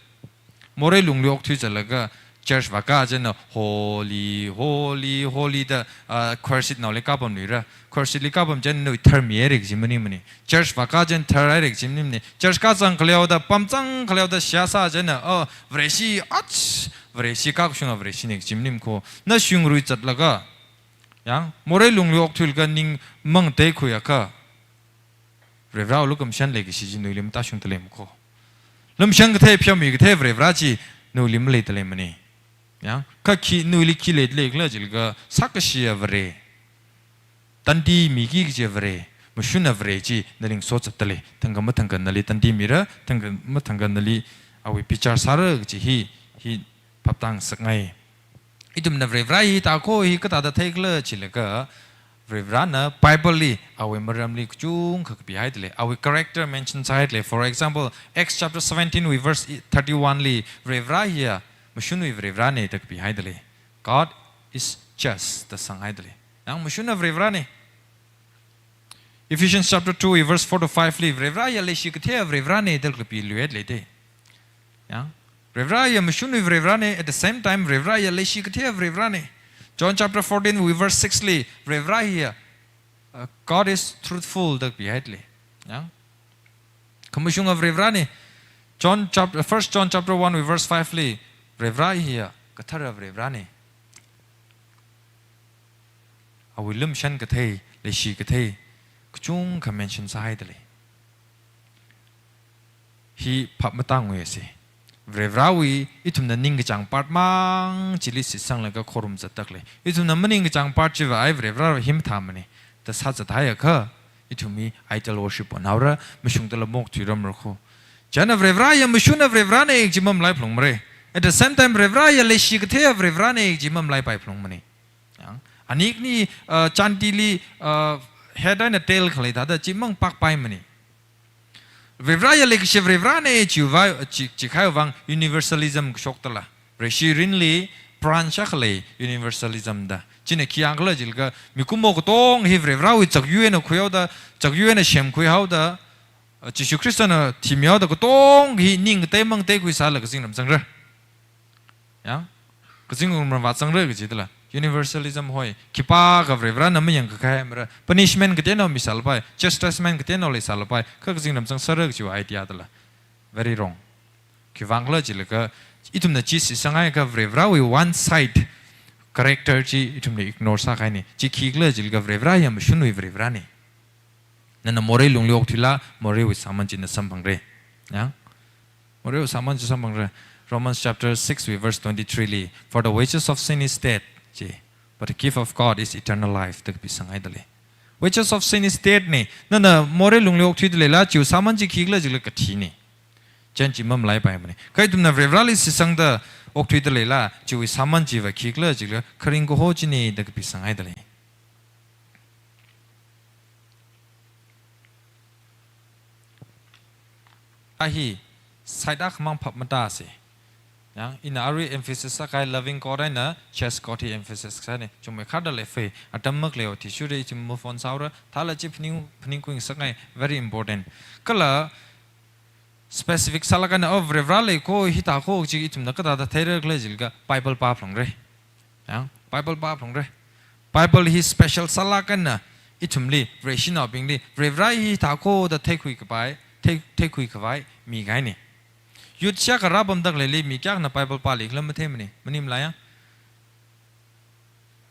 Morei lungli okthui zatlaga church vākā chieina holy, holy, holy da, ah, choir seat naoli kapamluira. Choir seat li kapam chieina nawui tharmihaira kaji maningmane. Church vākā chieina tharhaira kaji maningmane. Church kazang khaleihaoda, pamzang khaleihaoda shiyā sā chieina, oh, Vareshi, ach, Vareshi kakashunga Vareshine kaji maning ko. Na shungrui zatlaga, yang, morei lungli okthuilaga ning mangateikhuiakha, Varivarawui lukhamashan leikashi chi nawuili matāshungda leimako. Lumashan kathei, pheomi kathei Varivara chi nawuili maleida leimane. Yang, kha khi nawuili khi leida leikhala jilaga, sākashiya Vare, tandi miki kajiya Vare, mashunna Vare chi naling sozatda lei. Thangkha mathangkha nali tandi mira, thangkha mathangkha nali awui bichar sāra kaji hi, hi phaptāngasakngai. Ithumna Varivara hi thākha hi kathāda theikhala jilaga, Varivarana Bible li awui maramli kachungkha kapihaida lei, awui character mention sāhaida lei. For example, Acts chapter seventeen wui verse thirty-one li, Varivara hiya mashunwui Varivarane da kapihaida lei. God is just da sanghaida lei. Yang, mashunna Varivarane. Ephesians chapter two verse four to five li, Varivara hiya leishi katheiya Varivarane da kapiluihaida leide. Yang, Varivara hiya mashunwui Varivarane, at the same time, Varivara hiya leishi katheiya Varivarane. John chapter fourteen wui verse six li, Varivara hiya, uh, God is truthful da kapihaida lei. Yang, khamashunga Varivarane. John chapter, First John chapter one wui verse five li, Varivara hiya kathara Varivarane. Awui lumashan kathei, leishi kathei, kachungkha mention sāhaida lei. Hi phap matāngwui ase. Varivarawui ithumna ningkachāng part mang chili shitsanglaga khorum zatda lei. Ithumna maningkachāng part chiva ai Varivarawui hi mathāmane da sāzathaiakha, ithum hi idol worship onhaora, mashungdala maokthuiramra kho. Chieina Varivara ya mashunna Varivarane kaji mamalai phalungmare. At the same time, Varivara ya leishi katheiya Varivarane kaji mamalaipai phalungmane. Yang, anikni, uh, chandili, uh, head eina tail khalei thāda chi mangpakpaimane. Varivara ya leikashi Varivarane chiwui, chi, chikhaiwui vang universalism kashokdala, Vareshi mirinli branch akha lei, universalism da. China khi hāngkhala jilaga, mikumo katonga hi Varivarawui zakyui eina khuihaoda, zakyui eina semkhuihaoda, uh, Jishu Khristana thimihaoda katonga hi ning katei mang teikhui sālaga kazingram zangra. Ya? Kazingram vāzangra kajidala. Universalism hoi. Khipākha Varivarana mayangkakhaimara. Punishment kateonao misālapai. Chastisement kateonao leisālapai. Kha kazingram zangsāra kajiwui idea dala. Very wrong. Khiwui vangkhala jilaga, ithumna chi shitsangakha Varivarawui one side character chi ithumna ignore sākahaine. Chi khikhala jilaga Varivara ya mashunwui Varivarane. Nana morei lungli okthuila, moreiwui sāman chi na samphangra. Ya? Moreiwui sāman chi samphangra. Romans chapter six wui verse twenty-three li, "For the wages of sin is death," chi, "but the gift of God is eternal life," da kapisanghaida lei. Wages of sin is death ne. Nana morei lungli okthuida leila, chiwui sāman chi khikhala jilaga kathine. Chieina chi mamalaipaimane. Kha ithumna Varivarali shitsangda okthuida leila, chiwui sāman chiva khikhala jilaga kharing kaho chine da kapisanghaida lei. A hi, side akhamang phap matāse. Yang, ina arui emphasis sākahai loving God eina chase God hi emphasis sāne. Chungmeikharda leifei, atam makhalei athishurda ithum move on sāhaora, thāla chi phaning, phaningkhui ngasakngai, very important. Kala specific sālāk eina, oh, Varivara lei kho, hithā kho chi ithumna kathāda theirakhala jilaga Bible pāphalungra. Yang, Bible pāphalungra. Bible hi special sālāk eina ithumli, Vareshinaobingli, Varivara hi hithā kho da theikhui kapai, thei, theikhui khavai mikahaine. Youth shākha rāpamda khaleili mi kayākhana Bible pālikhala matheimane, maningmala yang?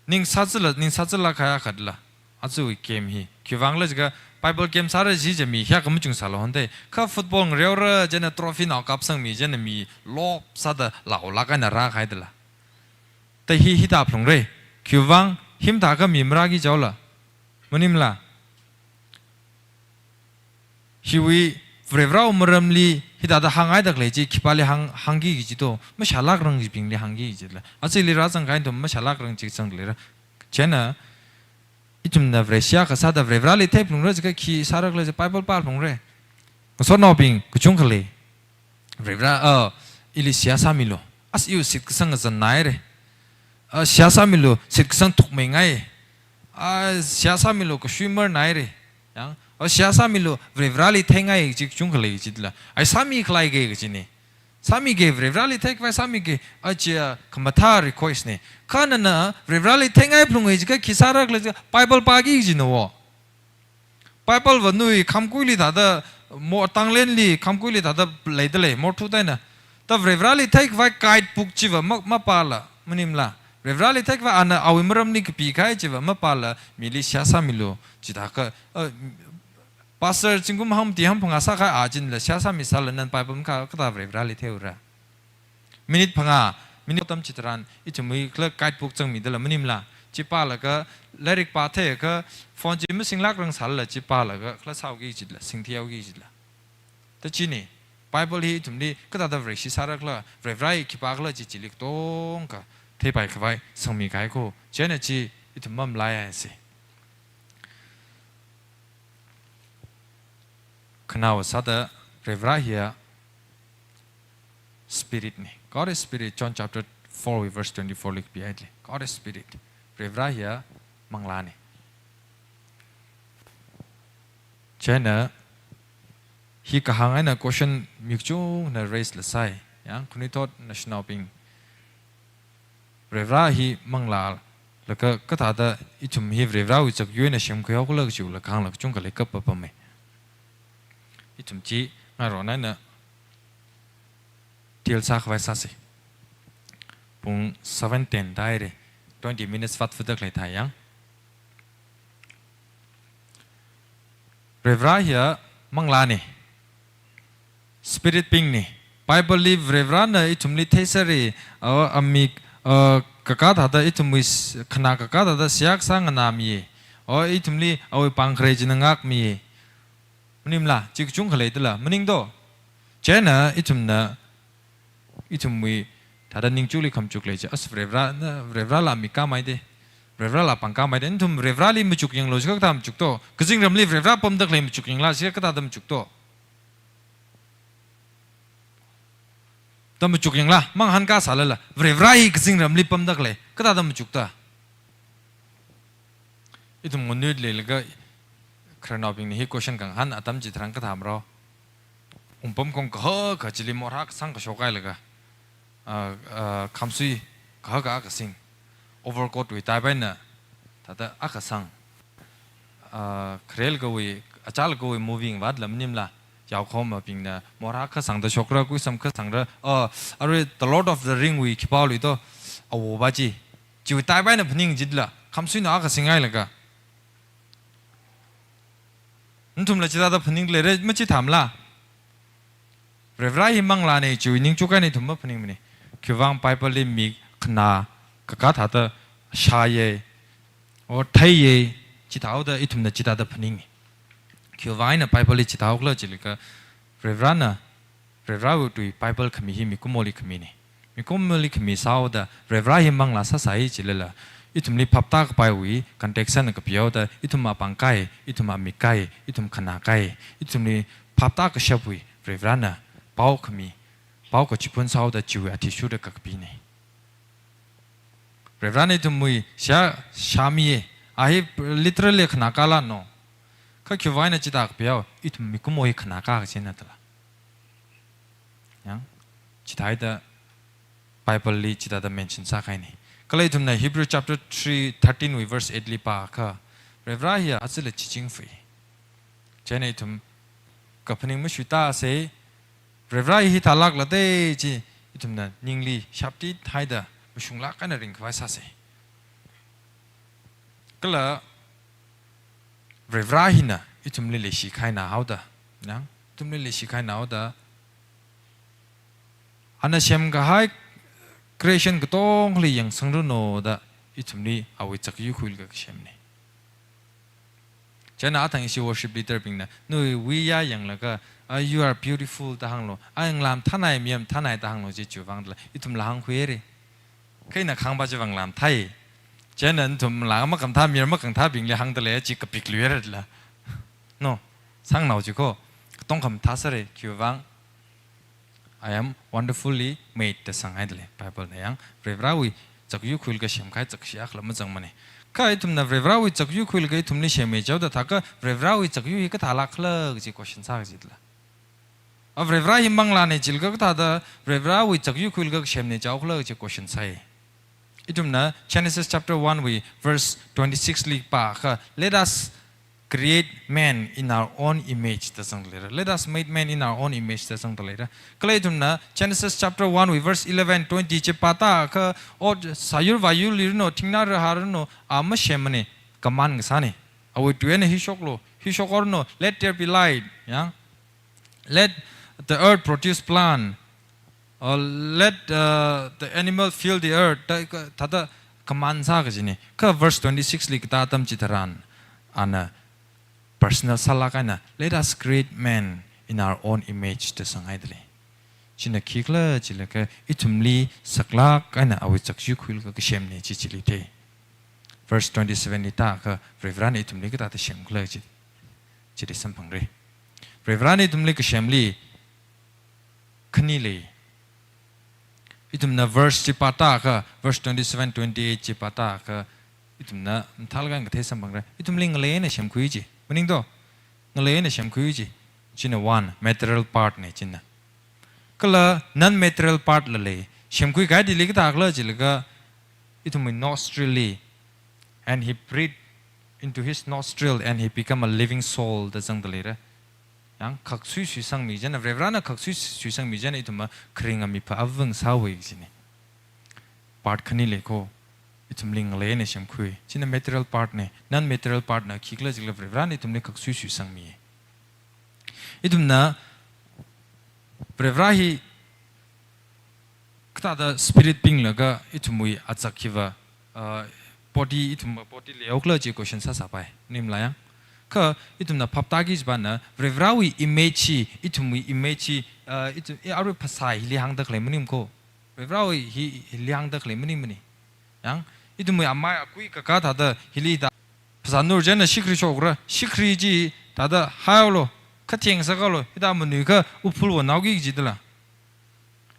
Ning sāzatla, ning sāzatlāk kahai akha dala. Aja weekend hi. Khiwui vangkhala jiakha Bible game sāra ji chi mi kayākha machungsālu honte. Kha football ngareora chieina trophy nao kapsangmi chieina mi lop sāda laolāk eina rākahaidala. Ta hi hithā phalungra. Khiwui vang, hi mathākha mi marāki chaola. Maningmala? Hiwui Varivarawui maramli hithāda hāngngaida khalei chi, khipāli hāng, hāngki kaji to, mashālākrang chibingli hāngki kajila. Ajali rāzangkahai ithum mashālākrang chi zangda leira. Chieina, ithumna Vareshi akha sāda Varivarali theiphalungra jiakha khi sārakhala jiakha Bible pāphalungra. Ngasotnaobing kachungkha lei. Varivara, uh, ili seihā sāmilu. As iwui shitkasang ngazannaira. Uh, seihā sāmilu, shitkasang thukmeingai. Uh, seihā sāmilu, kashuimarnaira. Yang, uh, seihā sāmilu, Varivarali theingai kaji kachungkha lei kajila. Ai sāmikhalei kajine. Sāmiki, Varivarali theikhavai sāmiki, a chi, uh, khamathā request ne. Kha nana Varivarali theingai phalunga jiakha khi sārakhala jiakha Bible pāki kajina wo. Bible va nawui khamkuili thāda, mo, Tanglenli khamkuili thāda leida lei, morthuda eina. Ta Varivarali theikhavai guidebook chiva ma, mapāla, maningmala? Varivarali theikhavai ana awui maramli kapikahai chiva mapāla, mili seihā sāmilu, chithākha, uh, pastor zingkum hangmati hangphangā sākahai a chila seihā sāmisāla, nana Bible makā kathā Varivarali theiura? Minute phangā, minute tam chitharan, ithumwui khala guidebook zangmidala maningmala? Chi pālaga, lairik pātheiakha, phone chi masinglākrangsālala chi pālaga, khala sāhaoki kajila, singthihaoki kajila. Ta chine, Bible hi ithumli kathāda Vareshi sārakhala, Varivara hi khipākhala chi chili katongkha theipai khavai sangmikahai kho, chieina chi ithum mamalaiase. Khanaowa sāda Varivara hiya Spirit ne. God is Spirit, John chapter four verse twenty-four li kapihaida lei. God is Spirit. Varivara hiya manglāne. Chieina hi kahāng eina question mi kachungkhana raise la sāi. Yang, khanuithot nashinaobing, Varivara hi manglā, laga kathāda ithum hi Varivarawui zakyui eina semkhuihaokhala kajiwui vang la kahāng la kachungkha leikapapamei. Ithum chi ngaronna eina deal sākhavai sāse. Pung seven ten tāhaire, twenty minutes vātfada khalei thai yang. Varivara hiya manglāne. Spirit being ne. Bible li Varivarana ithumli theisāre, a, amik, a, kakā thāda ithumwui s-, khanā kakā thāda seihā kasā nganāmiye. O, ithumli awui pāng khare china ngākmiye. Maningla, chi kachungkha leidala, maning do. Chieina ithumna, ithumwui thāda ningchukli khamachuk lei chi, as Varivarana, Varivarala mik kāmei de, Varivarala pāng kāmei de, ithum Varivarali machuk yanglu chikha kathā machuk to, kazingramli Varivara pamda khalei machuk yangla chikha kathāda machuk to. Da machuk yangla, mangahānkā sālala, Varivara hi kazingramli pamda khalei, kathāda machuk ta. Ithum nganui leilaga, khararnaobingna hi question kangahān atam chitharan kathā maro. Wungpamkhong kahaka chili morhā kasang kashok hailaga, a, a, khamsui kahaka kasing. Overcoat wui type eina, thāda akha sang. A, kharel kawui, achal kawui movie vātla maningla, yaokahomabingna morhā kasangda shokra, kuisam kasangra, a, arui The Lord of the Ring wui khipāli to, awo va chi. Chiwui type eina phaning jitla, khamsuina akha sing hailaga. Nathumla chithāda phaning leira, machithāmala. Varivara hi manglāne, chiwui ningchuk eina ithum maphaningmane. Khiwuivang Bible li mik khanā kakā thāda shāye, o theiye, chithāhaoda ithumna chithāda phaninge. Khiwuivang eina Bible li chithāhaokhala chilakha, Varivarana, Varivarawui tui Bible khami hi mikumoli khamine. Mikumoli khami sāhaoda Varivara hi manglā sāsai chilala, ithumli phaptākapaiwui context eina kapihaoda, ithum apāng kāi, ithum amik kāi, ithum khanā kāi, ithumli phaptā kashapwui Varivarana pao khami, pao kachiphun sāhaoda chiwui athishurda kakapine. Varivarana ithumwui seihā shāmiye, a hi literally khanā kāla no. Kha khiwuivang eina chithā kapihao, ithum mikumo hi khanā kā kachina dala. Yang, chithāhaida Bible li chithāda mention sākahaine. Kala ithumna Hebrew chapter three, thirteen wui verse eight li pākha, Varivara hiya azila chiching fui. Chieina ithum kaphaning mashuita se, Varivara hithālākla de chi, ithumna ningli shapti thaida mashunglāk eina ringkhavai sāse. Kala Varivara hina ithumli leishikahaina haoda, yang, ithumli leishikahaina haoda, ana semkahai creation katongali yangsangranu da, ithumli awui zakyui khuilaga kasemne. Chieina athang ishi worship leader bingna, nawui wuiya yanglaga, "Ah, you are beautiful," da hānglu. "Ah, ngalā mathānai, mi mathānai," da hānglu, chi chiwuivang dala, ithumla hāngkhuire. Kha ina kahāng va chiwuivang ngalā mathāi. Chieina nathum ngalā makamathā, mi makamathābingli hāngda lei, chi kapikluira dala. No, sangnao chi ko, katongkha mathā sāre, khiwuivang, "I am wonderfully made," da sānghai dala, Bible na yang, Varivarawui zakyui khuilaga semkahai zakshi akhalatta mazangmane. Kha ithumna Varivarawui zakyui khuilaga ithumli semme jihaoda thākha, Varivarawui zakyui hi kathālākhala kaji question sā kajila. A Varivara hi manglāne jilakha kathāda Varivarawui zakyui khuilaga kasemne jihaokhala kaji question sāi. Ithumna Genesis chapter one wui verse twenty-six li pākha, "Let us create man in our own image," da zangda leira. "Let us make man in our own image," da zangda leira. Kala ithumna Genesis chapter one wui verse eleven, twenty chi pātākha, o sāyur vāyurli ranu, thingna rahā ranu, a masemmane, command kasāne. Awui tui eina hi shoklu, hi shokhaoranu, "Let there be light," yang. "Let the earth produce plant," or "Let, uh, the animal fill the earth," da, thāda command sā kajine. Kha verse twenty-six li katā atam chitharan, ana personal sālāk eina, "Let us create man in our own image," da sānghai dala. China khikhala jilakha, ithumli saklāk eina awui zakyui khuilaga kasemne chi chili thei. Verse twenty-seven li tākha, Varivarana ithumli kathāda semkhala chi, chili samphangre. Varivarana ithumli kasemli khani lei. Ithumna verse chi pātākha, verse twenty-seven, twenty-eight chi pātākha, ithumna mathālāk eina kathei samphangra. Ithumli ngalei eina semkhui chi. Maning do? Ngalei eina semkhui chi. China one, material part ne china. Kala non-material part la lei. Semkhui kahai chili kathākhala jilakha, ithumwui nostril li, "And he breathed into his nostril and he became a living soul," da zangda leira. Yang khaksui suisangmi chieina, Varivarana khaksui suisangmi chieina ithumva kharinga mipha avāva̱ sāhaowa kajine. Part khani lei ko, ithumli ngalei eina semkhui. China material part ne, non-material part na khikhala jilakha Varivarana ithumli khaksui suisangmi. Ithumna Varivarā hi kathāda spirit binglaga ithumwui azak hiva, uh, body, ithum body leihaokhala chi question sāsāpai, maningmala yang? Kha ithumna phaptāki kajipana, Varivarāwui image hi, ithumwui image hi, uh, ithum, eh, arui phasā hili hāngda khalei maning ko. Varivarāwui hi, hili hāngda khalei maningmana. Yang, ithumwui amai akui kakā thāda hili da phasā nur chieina shikri shokra, shikri chi thāda haihaolu, khatheng sāhaolu, hithā manuikha uphul vānaoki kajidala.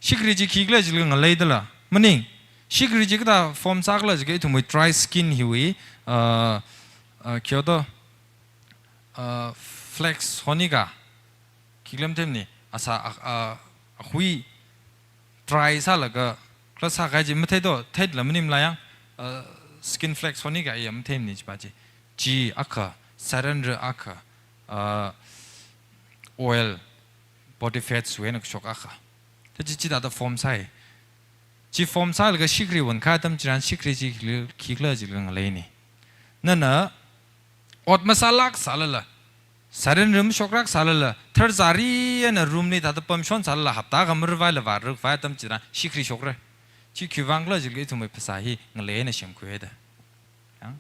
Shikri chi khikhala jilaga ngaleidala. Maning, shikri chi kathā form sākhala jilaga ithumwui dry skin hiwui, uh, uh, kyoto, uh, flax honika, khikhala matheimana, asā, a, a, ahui dry sālaga khala sākahai chi mathei to, theila maningmala yang, uh, skin flax honika ya matheimana chipa chi. Chi akha, sarenra akha, uh, oil, body fats wui eina kashok akha. Thā chi chithāda form sāi. Chi form sālaga shikri vānkahai atam chitharan shikri chi khikhala jilaga ngaleina. Nana ot masālāk sālala, sarenra mashokrak sālala, tharzari eina room li thāda pamshon sālala, hapta akha maruivaila vārukvai atam chitharan shikri shokra. Chi khiwuivang khala jilaga ithumwui phasā hi ngalei eina semkhuihaida. Yang,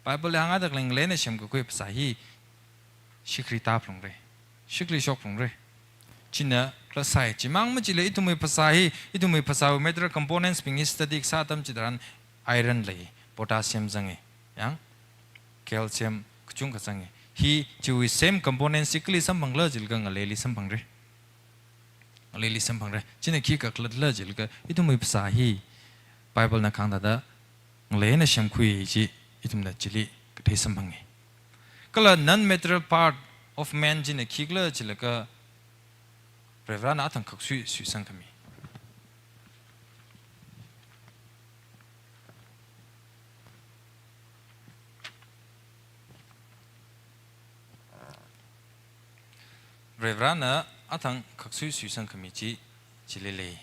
Bible li hāngda khalei ngalei eina semkakhui phasā hi shikri tāphalungra, shikri shokphalungra. China khala sāi, chimang machila ithumwui phasā hi, ithumwui phasāwui material components bing hi study kasā atam chitharan iron lei, potassium zanga, yang, calcium kachungkha zanga. Hi chiwui same components chi kali samphangra jilaga ngaleili samphangra. Ngaleili samphangra. China khikha khala jilaga ithumwui phasā hi Bible na kahāng thāda ngalei eina semkhui chi ithumna chili kathei samphanga. Kala non-material part of man china khikhala jilaga Varivarāna athang khaksui suisangkhami. Varivarāna athang khaksui suisangkhami chi chili lei.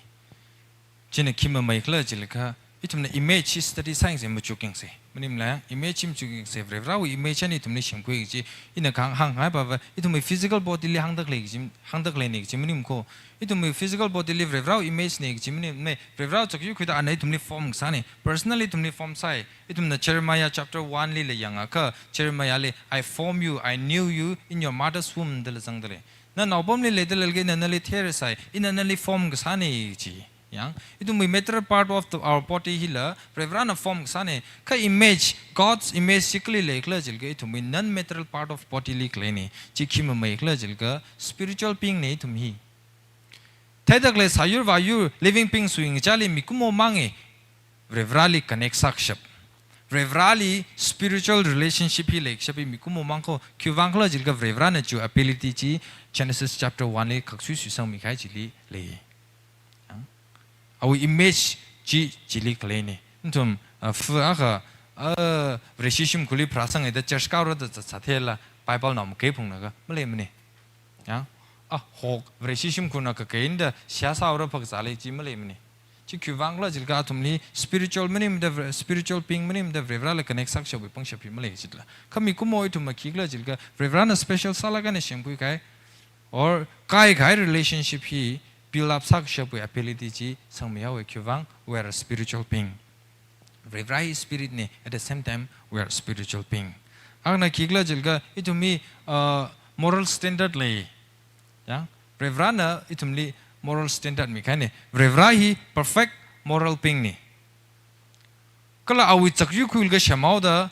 China khi mamei khala jilaga, ithumna image hi study science machuk yangsa. Maningmala yang, image hi machuk yangsa. Varivarāwui image eina ithumli semkhui chi, ina kahāng hāngngai pava, ithumwui physical body li hāngda khalei chi, hāngda khaleina chi maning ko. Ithumwui physical body li Varivarāwui image na chi maning, me, Varivarā zakyui khuida ana ithumli form kasāna. Personally ithumli form sāi. Ithumna Jeremiah chapter one lila yangakha, Jeremiah li, "I form you, I knew you in your mother's womb," dala zangdalei. Na naopamli leida leilakha ina nali theirasai, ina nali form kasāna chi. Yang, ithumwui material part of the, our body hila Varivarāna form kasāna. Kha image, God's image chi kali lei khala jilaga ithumwui non-material part of body li khaleina. Chi khi mamei khala jilaga spiritual being na ithum hi. Theida khalei sāyur vāyur living beings wui ngachāli mikumo manga Varivarāli connect sākashap, Varivarāli spiritual relationship hi leikashap hi mikumo mang ko. Khiwuivang khala jilaga Varivarāna chiwui ability chi Genesis chapter one li khaksui suisangmi kahai chili lei. Yang, awui image chi chili khaleina. Ithum, uh, fu akha, uh, Vareshi shimkhurli pharāsanga da church kāra da zatsā thela, Bible na makei phungna kha maleimana. Yang, ah, hok, Vareshi shimkhurna kakei eina da shiyā sāra phakazālei chi maleimana. Chi khiwuivang khala jilaga athumli spiritual maningmada, spiritual being maningmada, Varivarāla connect sākashapwui pangshap hi malei chitla. Kha mikumo ithumna khikhala jilaga, Varivarāna special sālaga na semkhui kahai, or kaikhai relationship hi build up sākashapwui ability chi sangmihaowa khiwuivang, we are a spiritual being. Varivarā hi spirit na, at the same time, we are spiritual being. Akhana khikhala jilaga, ithum hi, uh, moral standard lei. Yang, Varivarāna ithumli moral standard mikahaina. Varivarā hi perfect moral being na. Kala awui zakyui khuilaga semhaoda,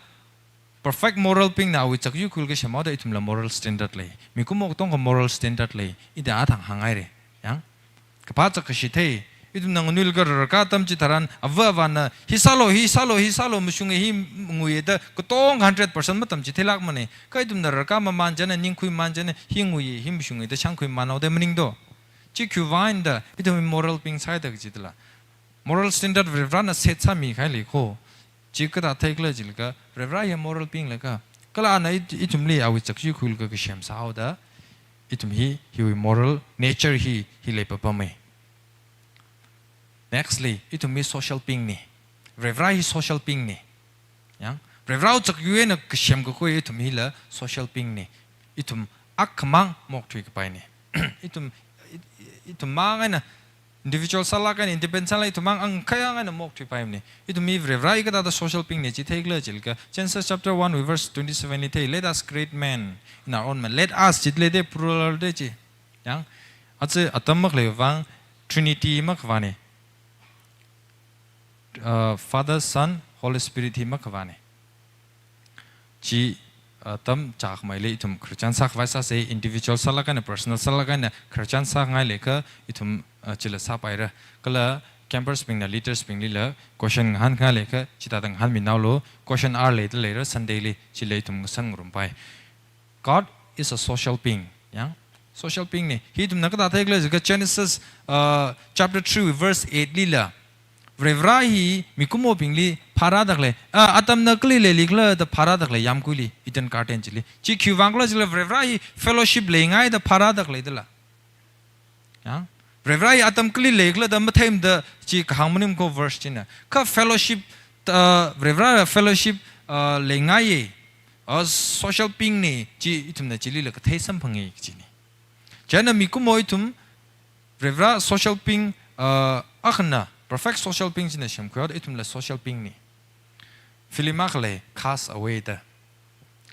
perfect moral being na awui zakyui khuilaga semhaoda ithumla moral standard lei. Mikumo katongkha moral standard lei. Ida athang hānghaira. Yang, kaphā zakkashi thei. Ithumna nganuilakha rarkā atam chitharan, ava avāna, "Hi sālu, hi sālu, hi sālu, mashunga hi nguiya," da katong hundred percent matamchitheilākmana. Kha ithumna rarkā maman chieina, ningkhui man chieina, "Hi nguiya, hi mashunga," da shangkhui manhaoda maning to. Chi khiwuivang da, ithum moral being sāhaida kajidala. Moral standard Varivarāna set sāmikahai lei ko. Chi kathā theikhala jilaga, Varivarā hi moral being laga. Kala ana it-, ithumli awui zakyui khuilaga kasem sāhaoda, ithum hi, hiwui moral nature hi, hi leipapama. Next li, ithum hi social being na. Varivarā hi social being na. Yang, Varivarāwui zakyui eina kasemkakhui ithum hila social being na. Ithum akhamang maokthui kapaina. Ithum, i-, i-, ithum mang eina individual sālāk eina independent sālāk, ithum mang angkhai ang eina maokthuipaimana. Ithum hi Varivarā hi kathāda social being na chi theikhala jilakha, Genesis chapter one verse twenty-seven li thei, "Let us create man in our own man." Let us chi le de plural de chi. Yang, aja atam makhalei vang Trinity makhavāna. Uh, Father, Son, Holy Spirit hi makhavāna. Chi, uh, atam chākmeili ithum Christian sākhavai sāsa, individual sālāk eina, personal sālāk eina Christian sāngai leiakha ithum, uh, chila sāpaira. Kala campers bingna leaders binglila question ngahānngai leiakha chithāda ngahānminaolu, question R leida leira Sunday li, chila ithum ngasānngarumpai. God is a social being. Yang, social being na. Hi ithumna kathāda theikhala jilakha Genesis, uh, chapter three verse eight lila, Varivarā hi mikumobingli phārāda khalei, ah, atamna kali leilikhala da phārāda khalei yāmguili, Eden Garden chili. Chi khiwui vang khala jilakha Varivarā hi fellowship leingaida phārāda khalei dala. Yang, Varivarā hi atam kali leikhala da matheimada chi kahāng maning ko verse china. Kha fellowship, uh, Varivarā fellowship, uh, leingaiya, uh, social being na chi ithumna chilila kathei samphanga kachina. Chieina mikumo ithum Varivarā social being, uh, akhana, perfect social being china semkhuihaoda ithumla social being na. Film akha lei, Cast Away da.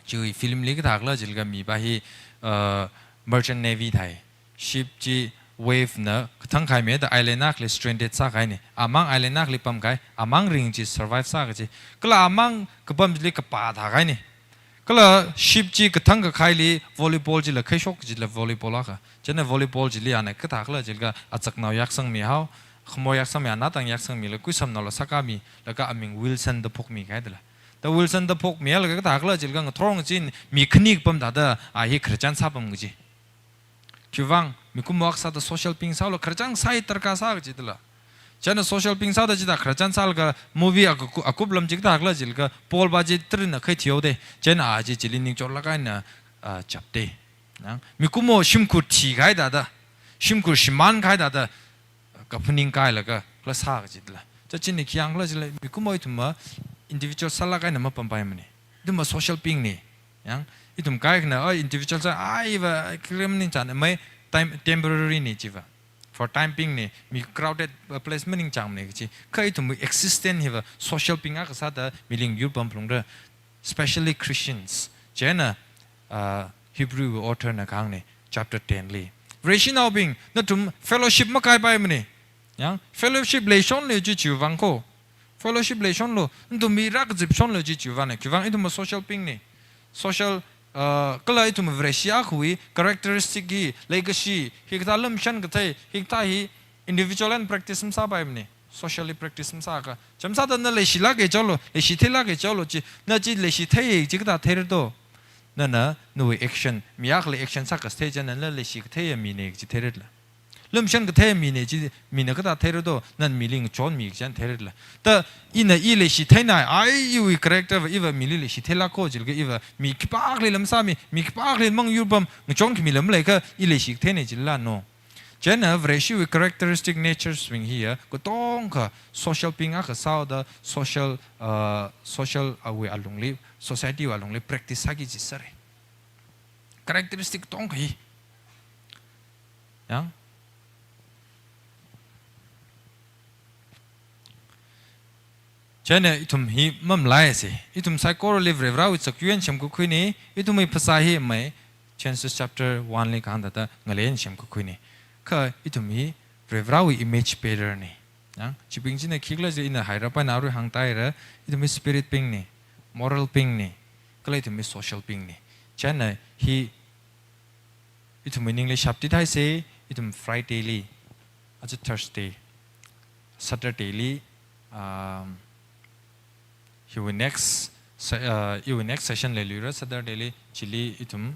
Chiwui film li kathākhala jilakha mipa hi, uh, merchant navy thai. Ship chi wave na kathang khaimida island akhali stranded sākahaina. Amang island akhali pamkahai, amang ring chi survive sākaji. Kala amang kapamli kapā thākahaina. Kala ship chi kathang kakhaili volleyball chila khaishok kajila volleyball akha. Chieina volleyball chili ana kathākhala jilakha achaknao yaksangmihao, khamor yaksangmi, ana tang yaksangmila kuisamnaola sākāmilaga aming Wilson da phokmikahai dala. Da Wilson da phokmilaga kathākhala jilakha ngathor ngazin mi khani kapam thāda a hi Christian sāpam kaji. Khiwui vang, mikumo akha sāda social being sālu, Christian sāi darkar sā kaji dala. Chieina social being sāda chithā Christian sālaga movie aku-, akup lam chi kathākhala jilakha Paul pa chi trin na khai thihaoda. Chieina a chi chili ningchorlāk eina, ah, chapda. Yang, mikumo shimkhur thikahai thāda, shimkhur shimānkahai thāda, kaphaning kailaga khala sā kaji dala. Cha china khi hāngkhala jilakha mikumo ithumva individual sālāk eina mapampaimana. Ithumva social being na. Yang, ithum kaikhana, oh, individual sā, ai, iva, krim ningchān, mai time, temporary na chiva. For time being na, mi crowded, uh, place maningchāngmana kaji. Kha ithum existence hiva social being akha sāda miling yur pamphalungra, especially Christians. Chieina, uh, Hebrew author na kahāngna, chapter ten li. Vareshinaobing, nathum fellowship makaipaimana. Yang, fellowship leishonlu chi chiwui vang ko. Fellowship leishonlu, nathum mi rākazipshonlu chi chiwui vangna. Khiwui vang ithumva social being na. Social, uh, kala ithum Vareshi akhawui characteristic hi, leikashi, hikathā lumshan kathei, hikathā hi individual eina practice masāpaimana. Socially practice masāka. Chāmsāda na leishilāka jihaolu, leishi theilāka jihaolu chi, na chi leishi thei chi kathā theira do. Nana, nawui action, mi akhali action sākasā thei chieina na leishi katheiya mina chi theira dala. Lumshan kathei mina chi, mina kathā theira do, nana mili ngachonmi kaji theira dala. Da ina i leishi theinai, ai iwui character va iva mili leishi theilāka jilakha iva mi khipākhalila masāmi, mi khipākhalila mangyur pam, ngachon khamila maleikha i leishi katheina jilala no. Chieina Vareshiwui characteristic natures bing hiya, katongkha social being akha sāhaoda social, uh, social awui alungli, society wui alungli practice sāki jisāra. Characteristic katongkha hi. Yang. Chieina ithum hi mamalaisa. Ithum saikorali Varivarāwui chakyu eina semkakhuina, ithumwui phasā hi mai, Genesis chapter one li kahāng thāda ngalei eina semkakhuina. Kha ithum hi Varivarāwui image bearer na. Yang, chibing china khikhala jila ina hairap eina arui hāngtāhaira, ithum hi spirit being na, moral being na, kala ithum hi social being na. Chieina hi ithumwui ningli shaptit haisa, ithum Friday li, aja Thursday, Saturday li, um, hiwui next se-, uh, hiwui next session leiluira Saturday li, chili ithum,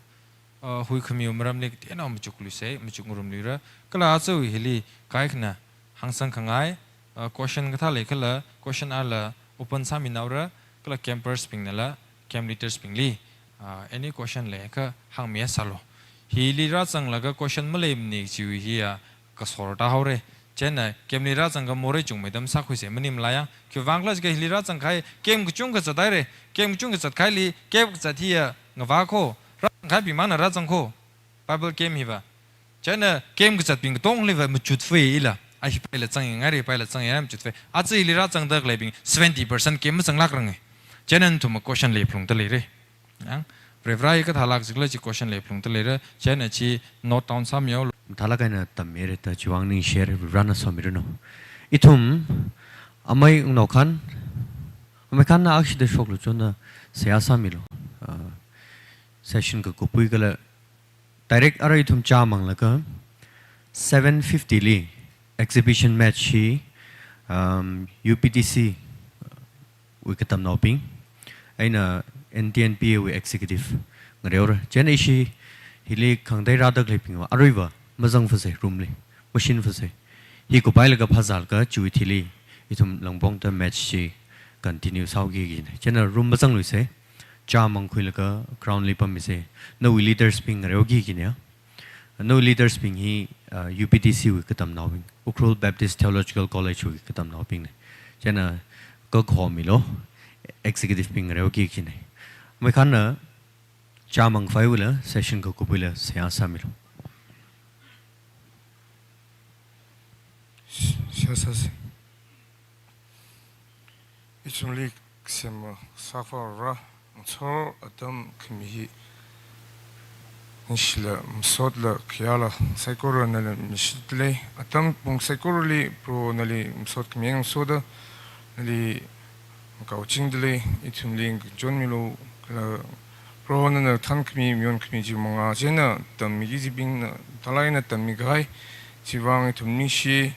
uh, huikhamiwui maramli kateonao machukluisa, machukngarumluira. Kala aja hili kaikhana hāngsangkhangai, uh, question kathā leikhala, question R la open sāminaora, kala campers bingnala, camp leaders bingli, uh, any question leiakha hāngmiya sālu. Hili rāzanglaga question maleimana chiwui hiya kasor tāhaora. Chieina camp li rāzangakha morei chungmeida masākhuisa, maningmala yang. Khiwui vang khala jiakha hili rāzangkahai camp kachungkha zathaira. Camp kachungkha zatkahaili, camp kazat hiya ngavā ko. Rāzangkahaibing mangna rāzang ko. Bible camp hiva. Chieina camp kazatbing katongliva machut fei ila. Ai hi paila zang, ngarei paila zang ya machut fei. Aja hili rāzangda khaleibing seventy percent camp mazanglākranga. Chieina nathum question leiphungda leira. Yang, Varivara hi kathālāk jikhala chi question leiphungda leira. Chieina chi note down sāmihaolu. Mathālāk eina tammira da chiwui vang ningshire, Varivarana somiranu. Ithum, amei ungnao khan, amei khanna akshida shoklu chona seihā sāmilu. Ah, session kakupwui kala direct arui ithum chā manglaga seven fifty li exhibition match hi, um, U P T C wui katamnaobing eina N T N P A wui executive ngareora. Chieina ishi hili khangatei rāda khaleibingva aruiva mazang phasai room li, machine phasai. Hi kuphailaga phazālaga chiwui thili ithum Langpong da match chi continue sāhaoki kajina. Chieina room mazangluisa, chā mangkhuilaga ground li pammisa. Nawui leaders bing ngareoki kajina. Nawui leaders bing hi, uh, U P T C wui katamnaobing, Ukhrul Baptist Theological College wui katamnaobingna. Chieina kakhomilu, executive bing ngareoki kajina. Amei khanna chā mangkhavaiwuila, session kakupwuila seihā sāmilu. Seihā sāsa. Ithumli kasem sākhavā Vare, ngathor atam khami hi ningshila masotla khayāla saikora nala mishitda lei. Atam pung saikorali Proho nali masot khami ngasoda nali ngakaochingda lei. Ithumli ngachonmilu kala Proho nana thankhami, mayonkhami chi mangā chieina tammiki kajibingna mathālāk eina tammikahai. Chiwui vang ithum ningshi,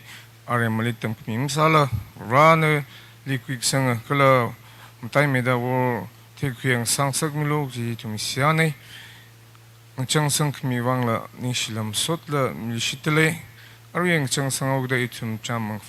aremali tamkhami masāla, Vare nali kuikasanga kala mataimeida wor theikhuiya ngasāngasakmilu kaji ithum seihāna. Ngachangsang khami vangla ningshila masotla mishitda lei. Arui ngachangsang haoda ithum chā mangkhavā